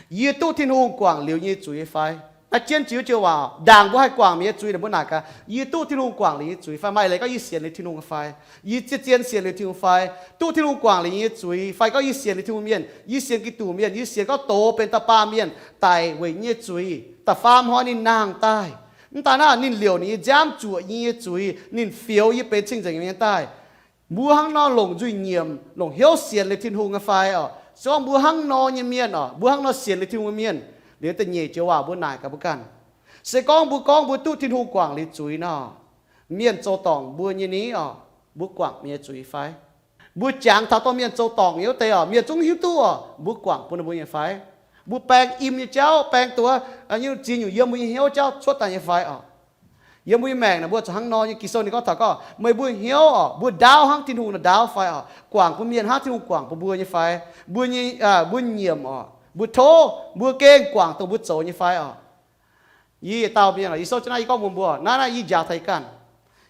yie duqv Tin-Hungh guangc liuz nyei zuiz fai? Naaiv jienv jiex joux waac, ndaangc mbuo haih guangc mienh nyei zuiz, mbuo naaic gaax, yie duqv Tin-Hungh guangc liuz nyei zuiz fai? Maaih leiz gorngv yie sienx liuz Tin-Hungh fai? Yie zien-zien sienx liuz Tin-Hungh fai? Duqv Tin-Hungh guangc liuz nyei zuiz fai gorngv yie sienx liuz Tin-Hungh mienh, yie sienx Giduc mienh, yie sienx gorngv doz benx da'baamh mienh daic weic nyei zuiz, da'faam hnoi ninh nangh daaih. Mv daan naaic ninh liouc ninh nyei nziaamv zuoqc yie nyei zuiz, ninh fioux yie benx cing-nzengc mienh daaih. Mbuo hnangv nor longc nzuih nyiemc, longc hnyouv sienx liuz Tin-Hungh nyei fai oc? Se gorngv mbuo hnangv nor nyei mienh oc, mbuo hnangv nor sienx liuz Tin-Hungh nyei mienh, liuz da'nyeic joux waac mbuo naaic gaax mbuo ganh, se gorngv mbuo gorngv mbuo duqv Tin-Hungh guangc liuz zuiz nor, mienh zoux dorngc mbuo nyei ni oc, mbuo guangc mienh nyei zuiz fai? Mbuo jangx taux dorh mienh zoux dorngc nyei wuov deix oc, mienh zungv hiuv duqv oc, mbuo guangc bun ninh mbuo nyei fai? Mbuo baeng im nyei jauv, baeng duqv ziex nyungc yiem mbuo nyei hnyouv jauv cuotv daaih nyei fai oc? Yiem mbuo nyei maengc naaic mbuo zuqc hnangv nor nyei. Ging-Sou ninh gorngv taux gorngv meih mbuo nyei hnyouv oc, mbuo ndaauv hnangv Tin-Hungh naaic ndaauv fai oc? Guangc bun mienh hnangv Tin-Hungh guangc bun mbuo nyei fai? Mbuo nyei, mbuo nyiemc oc, mbuo tov, mbuo gengh guangc dongh mbuo zoux nyei fai oc? Yie yietc dauh mienh oc, yie souv jienv naaiv yie gorngv mbuox mbuo, naaiv naaiv yie njaaux taux yie ganh.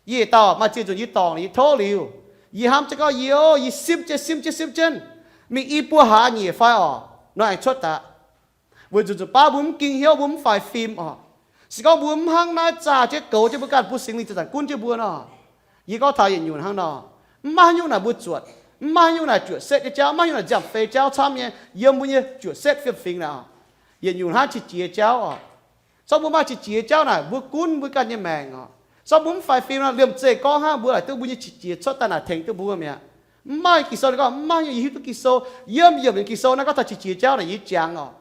Yie yietc dauh maaih ziex nzunc yie dorngc, yie tov liuz, yie hnamv jienv gorngv yie, yie simv jienv simv jienv simv jienv mingh i buo hlaax nyieqc fai oc, nor aengx cuotv daaih. Weic zuqc nzunc baav mbuo mv ging hnyouv, mbuo mv faix fim oc. Se gorngv mbuo mv hnangv naaiv zaah jienv goux jienv mbuo ganh bun Singx Lingh zanc-zanc gunv jienv mbuo nor, yie gorngv taux yietc nyungc hnangv nor, mv maaih haaix nyungc naaic mbuo zuotc, mv maaih haaix nyungc naaic juoqc setv nyei jauv, mv maaih haaix nyungc naaic nziaamv-fei jauv camv nyei, yiem mbuo nyei juoqc setv fiem-fingx naaic oc. Yietc nyungc hnangv qiex jiez jauv oc. Se gorngv mbuo maaih qiex jiez jauv naaic, mbuo gunv mbuo ganh nyei maengc oc. Se gorngv mbuo mv faix fim nor, liemh zeih gorngv hnangv mbuo laaic duqv mbuo nyei qiex jiez cuotv daaih naaic tengx duqv mbuo mi'aqv. Mv maaih, Ging-Sou ninh gorngv mv maaih nyungc, yie hiuv duqv Ging-Sou, yiem yiemc nyei Ging-Sou naaiv gorngv taux qiex jiez jauv naaic yie jangx oc.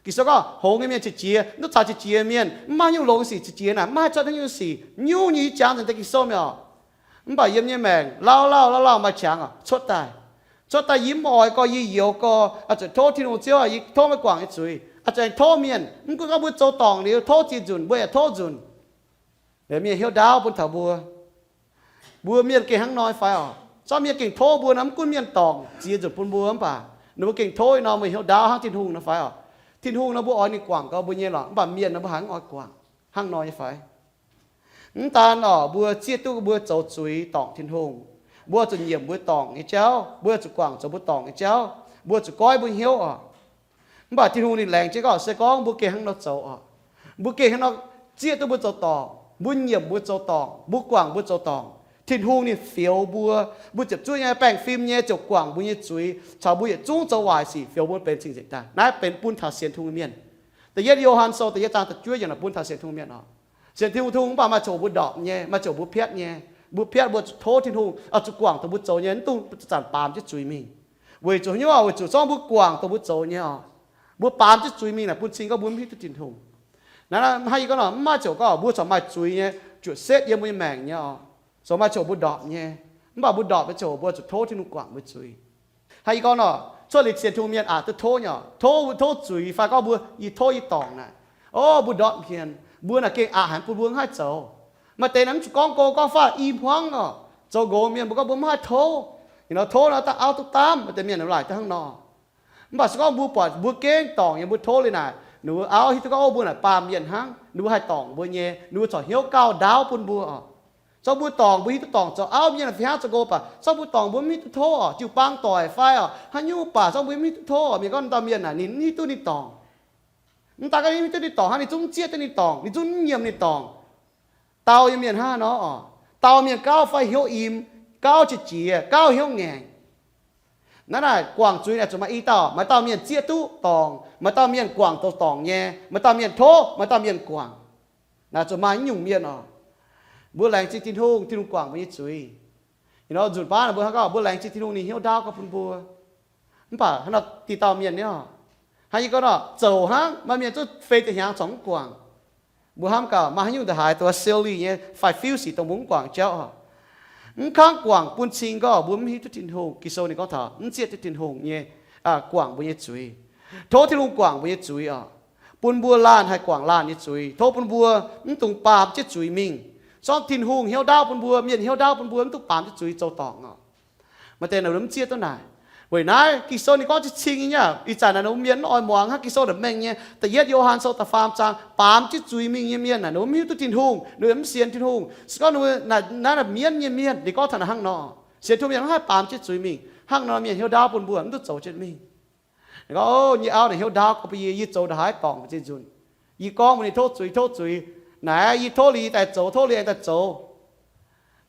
Ging-Sou gorngv hngongx nyei mienh qiex jiez, mv duqv caux qiex jiez mienh, mv maaih nyungc longx sic qiex jiez naaic, mv maaih haaix cuotv haaix nyungc sic nyungc nyei yie jangx nzengc deix Ging-Sou mi'aqv oc. Mv baac yiem nyei maengc lauh lauh lauh lauh maaih qangx oc, cuotv daaih. Cuotv daaih yie mv oix gorx, yie youx gorx, zuqc tov Tin-Hungh Ziouv, yie tov meih guangc nyei zuiz, zuqc aengx tov mienh. Mv gunv gorngv mbuo zoux dorngc liuz tov ziex nzunc, mbuo yaac tov nzunc. Mienh hnyouv ndaauv bun taux mbuo. Mbuo mienh gengh hnangv nor fai oc? Zorqv mienh gengh tov mbuo nor, mv gunv mienh dorngc ziex nzunc bun mbuo mv baac ninh mbuo gengh tov nor, mbuo hnyouv ndaauv hnangv Tin-Hungh nor fai oc? Tin-Hungh nor mbuo oix ninh guangc gau mbuo nyei lorqc, mv baac mienh nor mbuo haiz mv oix guangc, hnangv nor nyei fai? Mv daan oc, mbuo zieqv duqv mbuo zoux zuiz dorngc Tin-Hungh, mbuo zuqc nyiemc mbuo dorngc nyei jauv, mbuo zuqc guangc zoux mbuo dorngc nyei jauv, mbuo zuqc goiv mbuo hnyouv oc. Mv baac Tin-Hungh ninh laengz jienv gorngv se gorngv mbuo gengh hnangv nor zoux oc, mbuo gengh hnangv nor zieqv duqv mbuo zoux dorngc, mbuo nyiemc mbuo zoux dorngc, mbuo guangc mbuo zoux dorngc, Tin-Hungh ninh fioux mbuo, mbuo ziepc zuoqv nyei baengh fim nyei ziouc guangc mbuo nyei zuiz caux mbuo yietc zungv zoux waaic sic fioux mbuo benx cing-nzengc daaih. Naaiv benx bun taux sienx Tin-Hungh mienh. Da'yietv Yo^han Sou da'yietv zaang da'juov yiemc naaic bun taux sienx Tin-Hungh mienh oc. Sienx Tin-Hungh, Tin-Hungh mv baac maaih ziangh hoc mbuo ndorpc nyei, maaih ziangh hoc mbuo piatv nyei. Mbuo piatv mbuo zuqc tov Tin-Hungh, oix zuqc guangc dongh mbuo zoux nyei, mv dungx zanc-zanc baamz jienv zuiz mingh. Weic zuqc haaix nyungc? Weic zuqc zorngv mbuo guangc dongh mbuo zoux nyei oc, mbuo baamz jienv zuiz mingh naaic bun cing gorngv mbuo mv hiuv duqv Tin-Hungh. Naaiv hnangv yie gorngv nor, mv maaih ziangh hoc gorngv mbuo corc maaih zuiz nyei, zuoqc setv yiem mbuo nyei maengc nyei oc. Corc maaih ziangh hoc mbuo ndorpc nyei, mv baac mbuo ndorpc nyei ziangh hoc mbuo zuqc tov Tin-Hungh guangc mbuo zuiz. Hnangv yie gorngv nor, cuotv liuz sienx Tin-Hungh mienh aqc duqv tov nyei oc. Tov, tov zuiz fai gorngv mbuo, yie tov yie dorngc naaic, o, mbuo ndortv mienh, mbuo naaic gengh aqc haic bun mbuo mv haih zoux. Maaih deix naaic mv zuqc gorngv go gorngv faah i hmuangv oc, zoux nqox mienh mbuo gorngv mbuo mv haih tov. Ih nor tov nor daaih auv duqv daamv, maaih deix mienh laaic daaih hnangv nor. Mv baac se gorngv mbuo buatc mbuo gengh dorngc nyei, mbuo tov liuz naaic, ninh mbuo auv hiuv duqv gorngv, o, mbuo naaic baamh mienh hnangv, ninh mbuo haih dorngc mbuo nyei, ninh mbuo corc hnyouv gauh ndaauv bun mbuo oc. Zorqv mbuo dorngc mbuo hiuv duqv dorngc zoux auv mienh fih hnangv zoux nqox, baac zorqv mbuo dorngc mbuo mv hiuv duqv tov oc, jiu-baang doic fai oc, haaix nyungc baac zorqv mbuo mv hiuv duqv tov oc. Mienh gorngv dauh mienh naaic ninh mv hiuv duqv ninh dorngc. Mv daan gorngv ninh mv hiuv duqv ninh dorngc hnangv, ninh zungv mv zieqv duqv ninh dorngc, ninh zungv mv nyiemc ninh dorngc. Dau nyei mienh hnangv nor oc, dau mienh gauh fai hnyouv im, gauh qiex jiez, gauh hnyouv ngaengc. Naaiv naaic guangc zuiz naaic zuqc maaih i dauh. Maaih dauh mienh zieqv duqv dorngc, maaih dauh mienh guangc zoux dorngc nyei, maaih dauh mienh tov, maaih dauh mienh guangc. Naaic zuqc maaih nyungc mienh oc. Mbuo laengz zingh Tin-Hungh, Tin-Hungh guangc mbuo nyei zuiz. Ih nor nzunc baav mbuo hnangv gorngv mbuo laengz zingh Tin-Hungh ninh hnyouv ndaauv gauh bun mbuo. Mv baac hnangv nor diqc dauh mienh nyei oc, hnangv yie gorngv nor, zouc hnangv maaih mienh zungv fei ziepc hnyangx corc mv guangc. Mbuo hnamv gaax maaih haaix nyungc ndongc haaix duqv silly nyei fai fiuv sic dongh mbuo mv guangc jauv oc. Mv kangv guangc bun cing gorngv mbuo mv hiuv duqv Tin-Hungh. Ging-Sou ninh gorngv taux mv zieqv duqv Tin-Hungh nyei, guangc mbuo nyei zuiz. Tov Tin-Hungh guangc mbuo nyei zuiz oc, bun mbuo laanh haih guangc laanh nyei zuiz. Tov bun mbuo mv dungx baamz jienv zuiz mingh. Zorqv Tin-Hungh hnyouv ndaauv bun mbuo, mienh hnyouv ndaauv bun mbuo, mv dungx baamz jienv zuiz zoux dorngc oc. Maaih deix naaic mv zieqv duqv naaic. Weic naaiv Ging-Sou ninh gorngv cing-cing nyei aqv. Ih zanc naaic ninh mbuo mienh mv oix muangx hnangv Ging-Sou naaic mengh nyei. Da'yietv Yo^han Sou da'faam zaang, baamz jienv zuiz mingh nyei mienh naaic, ninh mbuo mv hiuv duqv Tin-Hungh, ninh mbuo mv sienx Tin-Hungh. Se gorngv ninh mbuo naaiv, naaiv mienv nyei mienh, ninh gorngv taux naaic hnangv nor, sienx Tin-Hungh mienh mv haih baamz jienv zuiz mingh. Hnangv nor mienh hnyouv ndaauv bun mbuo mv duqv zoux jienv mingh. Ninh gorngv, o, nyei auv naaic hnyouv ndaauv gorngv bun yie, yie zoux ndongc haaix dorngc mbuo zinh nzunc. Yie gorngv mbuo ninh tov zuiz, tov zuiz. Naaic yie tov liuz yie daaih zoux, tov liuz aengx daaih zoux.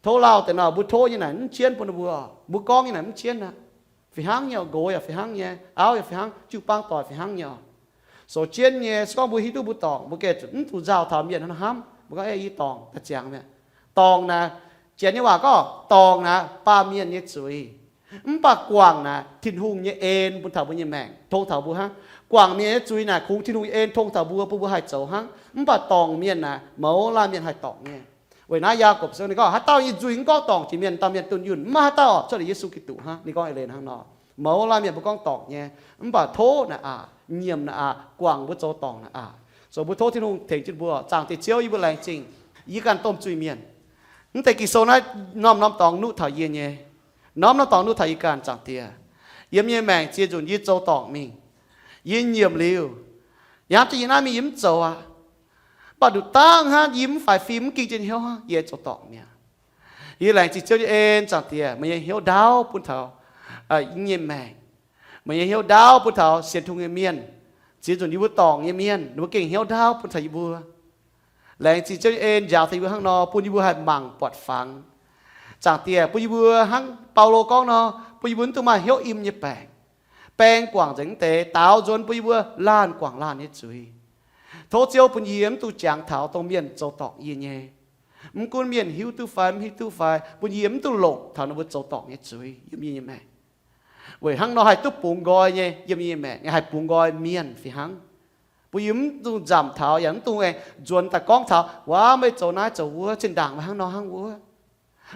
Tov lauh deix nor, mbuo tov nyei naaic mv jienv bun ninh mbuo. Mbuo gorngv nyei naaic mv jienv aqv. Fih hnangv nyei, nqox yaac fih hnangv nyei, auv yaac fih hnangv, jiu-baang doic fih hnangv nyei oc. Sou jienv nyei, se gorngv mbuo hiuv duqv mbuo dorngc, mbuo gengh mv zuqc nzauh taux mienh hnangv hnamv. Mbuo gorngv, ei, yie dorngc, daaih ziangx mi'aqv. Dorngc naaic, Janx nyei waac gorngv dorngc naaic baamh mienh nyei zuiz. Mv baac guangc naaic Tin-Hungh nyei en bun taux mbuo nyei maengc, tong taux mbuo hnangv. Guangc mienh nyei zuiz naaic kungx Tin-Hungh nyei en tong taux mbuo, bun mbuo haih zoux hnangv. Mv baac dorngc mienh naaic mouz laanh mienh haih dorngc nyei. Weic naaiv Yaagorpc Sou ninh gorngv, haaix dauh nyei nzuih mv gorngv dorngc jiex mienh, dauh mienh dunh yunh. Mv maaih haaix dauh oc, cuotv liuz Yesu Giduc hnangv. Ninh gorngv eix leiz hnangv nor. Mouz laanh mienh mbuo gorngv dorngc nyei, mv baac tov naaic aqc, nyiemc naaic aqc, guangc mbuo zoux dorngc naaic aqc. Zoux mbuo tov Tin-Hungh tengx jienv mbuo. Zaangc Diex Ziouv, yie mbuo laengz zingh yie ganh domh zuiz-mienh. Mv deix Ging-Sou naaiv norm-norm dorngx nuqv taux yie nyei. Norm-norm dorngx nuqv taux yie ganh, Zaangc Diex. Yiem yie nyei maengc ziex nzunc yie zoux dorngc mingh. Yie nyiemc liuz, yie hnamv jienv yie naaiv mingh yie mv zoux aqv. Mv baac nduqc dangv hnangv yie mv faix fim mv ging jienv hnyouv hnangv, yie zoux dorngc mi'aqv. Yie laengz zingh Ziouv nyei en, Zaangc Diex, meih nyei hnyouv ndaauv bun taux yie nyei maengc. Meih nyei hnyouv ndaauv bun taux sienx Tin-Hungh nyei mienh. Ziex nzunc yie mbuo dorngc nyei mienh, ninh mbuo gengh hnyouv ndaauv bun taux yie mbuo. Laengz zingh Ziouv nyei en njaaux taux yie mbuo hnangv nor, bun yie mbuo haih mangc buatc fangx. Zaangc Diex, bun yie mbuo hnangv Baulo gorngv nor, bun yie mbuo mv dungx maaih hnyouv im nyei baengc. Baeng guangc nzengc mv deix, daaux nzuonx bun yie mbuo laanh guangc laanh nyei zuiz. Tov Ziouv bun yie mv dungx jangx taux dongh mienh zoux dorngc yie nyei. Mv gunv mienh hiuv duqv fai mv hiuv duqv fai, bun yie mv dungx longc taux ninh mbuo zoux dorngc nyei zuiz yiem yie nyei maengc. Weic hnangv nor haih duqv bungx nqoi nyei yiem yie nyei maengc, haih bungx nqoi mienh fih hnangv. Bun yie mv dungx nzamc taux yaac mv dungx aengx nzuonx daaih gorngv taux, waac, meih zoux naaiv zoux wuov, zinh ndaangc meih hnangv nor hnangv wuov.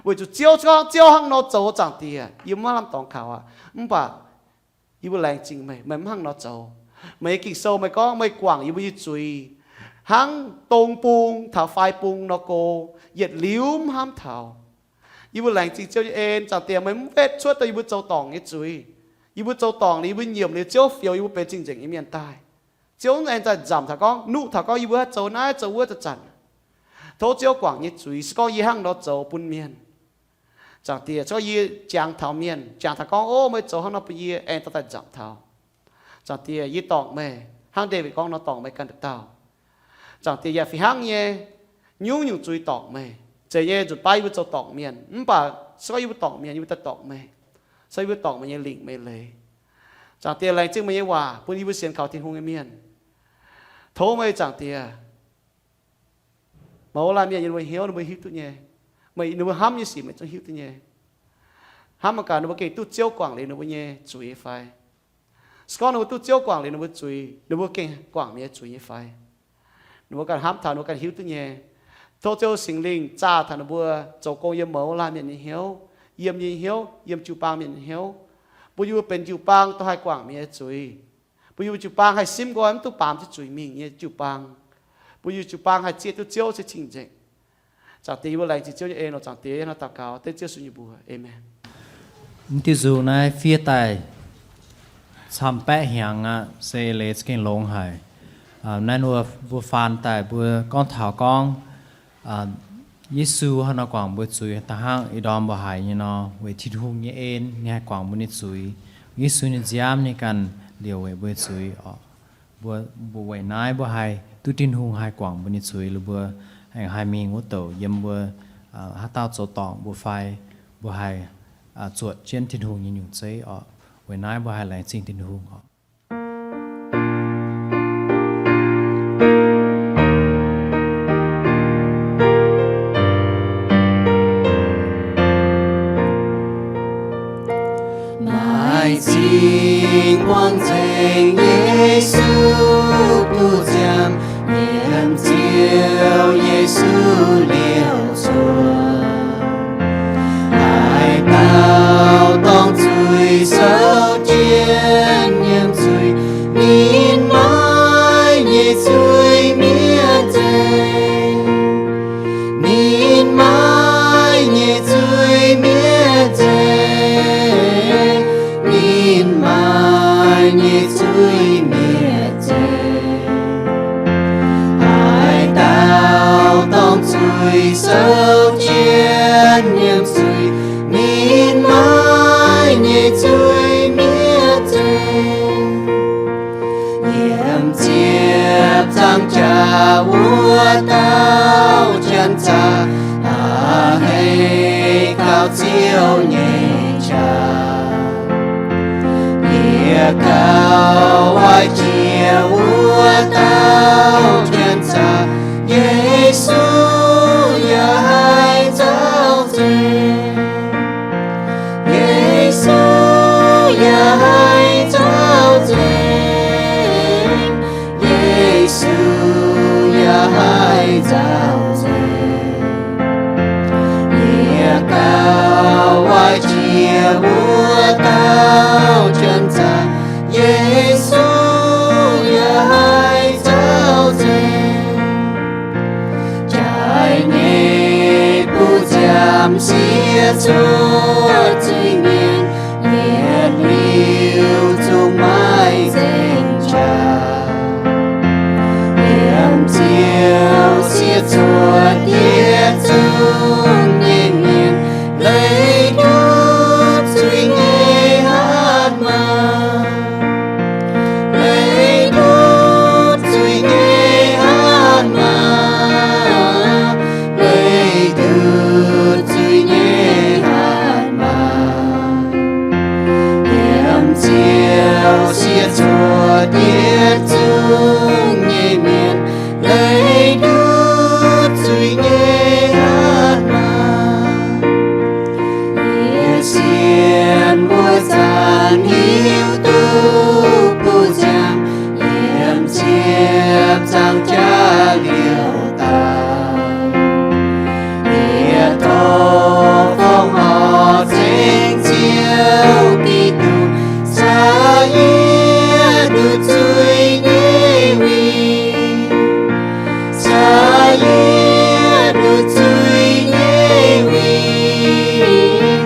Weic zuqc Ziouv gorngv Ziouv hnangv nor zoux, Zaangc Diex, yie mv maaih lamh dorngx kaux aqv. Mv baac yie mbuo laengz zingh meih, meih mv hnangv nor zoux. Meih nyei Ging-Sou meih gorngv meih guangc yie mbuo nyei zuiz hnangv dong bung taux fai bung nor go, yietc liuz mv hnamv taux. Yie mbuo laengz zingh Ziouv nyei en, Zaangc Diex, meih mv wetv cuotv dongh yie mbuo zoux dorngc nyei zuiz. Yie mbuo zoux dorngc liuz, yie mbuo nyiemc liuz, Ziouv fioux yie mbuo benx zingh nzengc nyei mienh daaih. Ziouv aengx daaih nzamc taux gorngv, nuqv taux gorngv yie mbuo haih zoux naaiv zoux wuov zanc-zanc. Tov Ziouv guangc nyei zuiz, se gorngv yie hnangv nor zoux bun mienh, Zaangc Diex, se gorngv yie jangx taux mienh, jangx taux gorngv, o, meih zoux hnangv nor bun yie, aengx dorh daaih nzamc taux. Zaangc Diex, yie dorngc meih hnangv Ndaawitv gorngv nor, dorngc meih ganh dauh dauh. Zaangc Diex, yaac fih hnangv nyei, nyungc-nyungc zuiz dorngc meih. Zeiz nyei, nzunc baav yie mbuo zoux dorngc mienh, mv baac se gorngv yie mbuo dorngc mienh, yie mbuo daaih dorngc meih, se yie mbuo dorngc meih nyei lingc meih leiz. Zaangc Diex, laengz zingh meih nyei waac bun yie mbuo sienx kaux Tin-Hungh nyei mienh. Tov meih, Zaangc Diex, mouz laanh mienh nyei ninh mbuo hnyouv ninh mbuo hiuv duqv nyei. Meih ninh mbuo hnamv nyei sic meih zungv hiuv duqv nyei. Hnamv mangc gaax ninh mbuo gengh duqv Ziouv guangc liuz ninh mbuo nyei zuiz nyei fai? Se gorngv ninh mbuo duqv Ziouv guangc liuz ninh mbuo zuiz, ninh mbuo gengh guangc meih nyei zuiz nyei fai? Ninh mbuo ganh hnamv taux, ninh mbuo ganh hiuv duqv nyei. Tov Ziouv Singx Lingh zaah taux ninh mbuo zoux gong yiem mouz laanh mienh nyei hnyouv, yiem yie nyei hnyouv, yiem jiu-baang mienh nyei hnyouv, bun yie mbuo benx jiu-baang dongh haih guangc meih nyei zuiz, bun yie mbuo jiu-baang haih simv nqoi mv duqv baamz jienv zuiz mingh nyei jiu-baang, bun yie mbuo jiu-baang haih zieqv duqv Ziouv se cing-nzengc. Zaangc Diex, yie mbuo laengz zingh Ziouv nyei en oc. Zaangc Diex, hnangv naaiv daux gaux dengv Ziouv Yesu nyei mbuox. Aamen. Mv diuh nzunc naaiv fiev daaih camv baeqv hnyangx aqv, se leiz za'gengh longx haic. Naaiv mbuo, mbuo faan daaih mbuo gorngv taux gorngv Yesu hnangv nor guangc mbuo zuiz da'hnangv ih ndorm mbuo haiz nyei nor, weic Tin-Hungh nyei en ninh haih guangc mbuo nyei zuiz. Yesu nyei nziaamv ninh ganh liouc weic mbuo zuiz oc. Mbuo, mbuo weic naaiv mbuo haih duqv Tin-Hungh haih guangc mbuo nyei zuiz, liuz mbuo aengx haih mingh wuov douc yiem mbuo haaix dauh zoux dorngc mbuo fai mbuo haih zuotc jienv Tin-Hungh nyei nyungc zeiv oc. Weic naaiv mbuo haih laengz zingh Tin-Hungh oc. Maaih zingh buangh nzengc Yesu duqv nziaamv, yiem Ziouv Yesu liouc zuangx. Haaix dauh dorng zuiz souv jienv nyiemc zuiz, ninh maiv nyei zuiz mietc nzengc. Ninh maiv nyei zuiz mietc nzengc, ninh zuiz souv jienv nyiemc zuiz, ninh maiv nyei zuiz miev nzengc. Yiem ziepc nzaangc jaax wuov dauh janx-zaqc, aax, hei gauh Ziouv nyei qaqv. Yie gauh waaic jiex wuov dauh janx-zaqc, Yesu yaac haih nzauh nzengc. Yesu yaac haih nzauh nzengc. Yesu yaac haih nzauh nzengc. Yie gauh waaic jiex wuov dauh janx-zaqc, Yesu yaac haih nzauh nzengc. Jaaix nyei buv nziaamv siev cuotv zuiz-mienh, yietc liuz zungv maiv nzengc jaax. Yiem Ziouv siev cuotv yietc zungv nyei mienh, leiz ndutv zuiz nyei hatc maaz. Leiz ndutv zuiz nyei hatc maaz. Leiz ndutv zuiz nyei hatc maaz. Yiem Ziouv siev cuotv yietc zungv nyei mienh, leiz ndutv zuiz nyei hatc maaz. Yie sienx mbuo zanc hiuv duqv buv nziaamv yiem ziepc nzaangc jaax liouh daaih. Yie tov fongc horc ceng Ziouv Giduc, caux yie ndutv zuiz nyei win. Caux yie ndutv zuiz nyei win.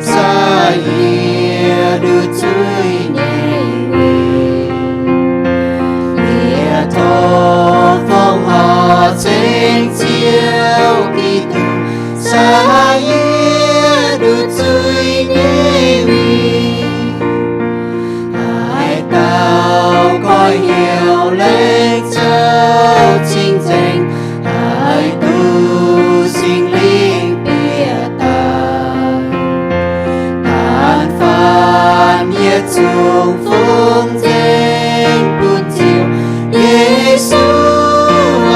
Caux yie ndutv zuiz nyei win. Yie tov fongc horc ceng Ziouv Giduc, caux yie ndutv zuiz nyei win. Haaix dauh goiv heuc laengz zouv cing-nzengc, haih duqv Singx Lingh bieqc daaih. Da'faanh yietc zungv fungx nzengc bun Ziouv, Yesu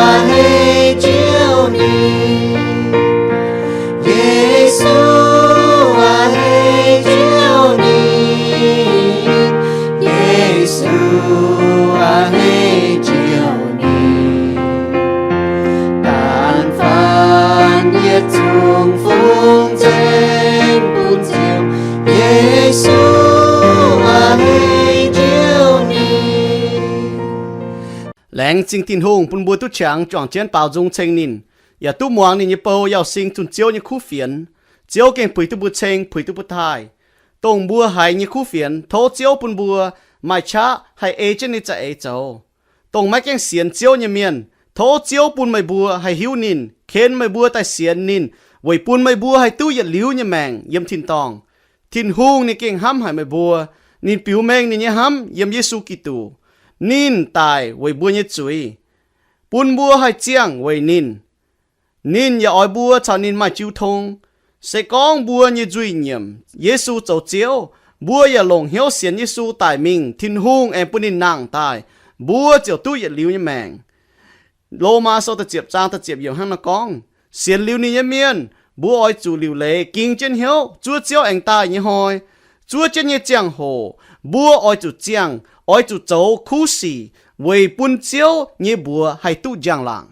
a'hneiv Ziouv ninh. Yesu a'hneiv Ziouv ninh. Yesu a'hneiv Ziouv ninh. Da'faanh yietc zungv fungx nzengc bun Ziouv, Yesu a'hneiv Ziouv ninh. Laengz zingh Tin-Hungh bun mbuo duqv qangx juangc jienv baaux nzung ceng ninh, yaac duqv muangx ninh nyei bou Yauh Sing zunh Ziouv nyei kuv fienx. Ziouv gengh puix duqv mbuo ceng, puix duqv mbuo taaih. Dongh mbuo haiz nyei kuv fienx, tov Ziouv bun mbuo maaih qaqv haih ei jienv ninh nyei za'eix zoux. Dongh maiv gaengh sienx Ziouv nyei mienh, tov Ziouv bun meih mbuo haih hiuv ninh, ken meih mbuo daaih sienx ninh, weic bun meih mbuo haih duqv yietc liuz nyei maengc yiem tin-dorngh. Tin-Hungh ninh gengh hnamv haic meih mbuo. Ninh biux mengh ninh nyei hnamv yiem Yesu Giduc. Ninh daic weic mbuo nyei zuiz, bun mbuo haih ziangh weic ninh. Ninh yaac oix mbuo caux ninh maaih jiu tong. Se gorngv mbuo nyei nzuih nyiemc Yesu zoux Ziouv, mbuo yaac longc hnyouv sienx Yesu daic mingh, Tin-Hungh aengx bun ninh nangh daaih, mbuo ziouc duqv yietc liuz nyei maengc. Lomaa Sou da'ziepc zaang da'ziepc yiemc hnangv naaiv gorngv, sienx liuz ninh nyei mienh, mbuo oix zuqc liuc leiz ging jienv hnyouv zuov Ziouv aengx daaih nyei hnoi. Zuov jienv nyei ziangh hoc, mbuo oix zuqc ziangh, oix zuqc zoux kuv sic weic bun Ziouv nyei mbuox haih duqv njang-laangc.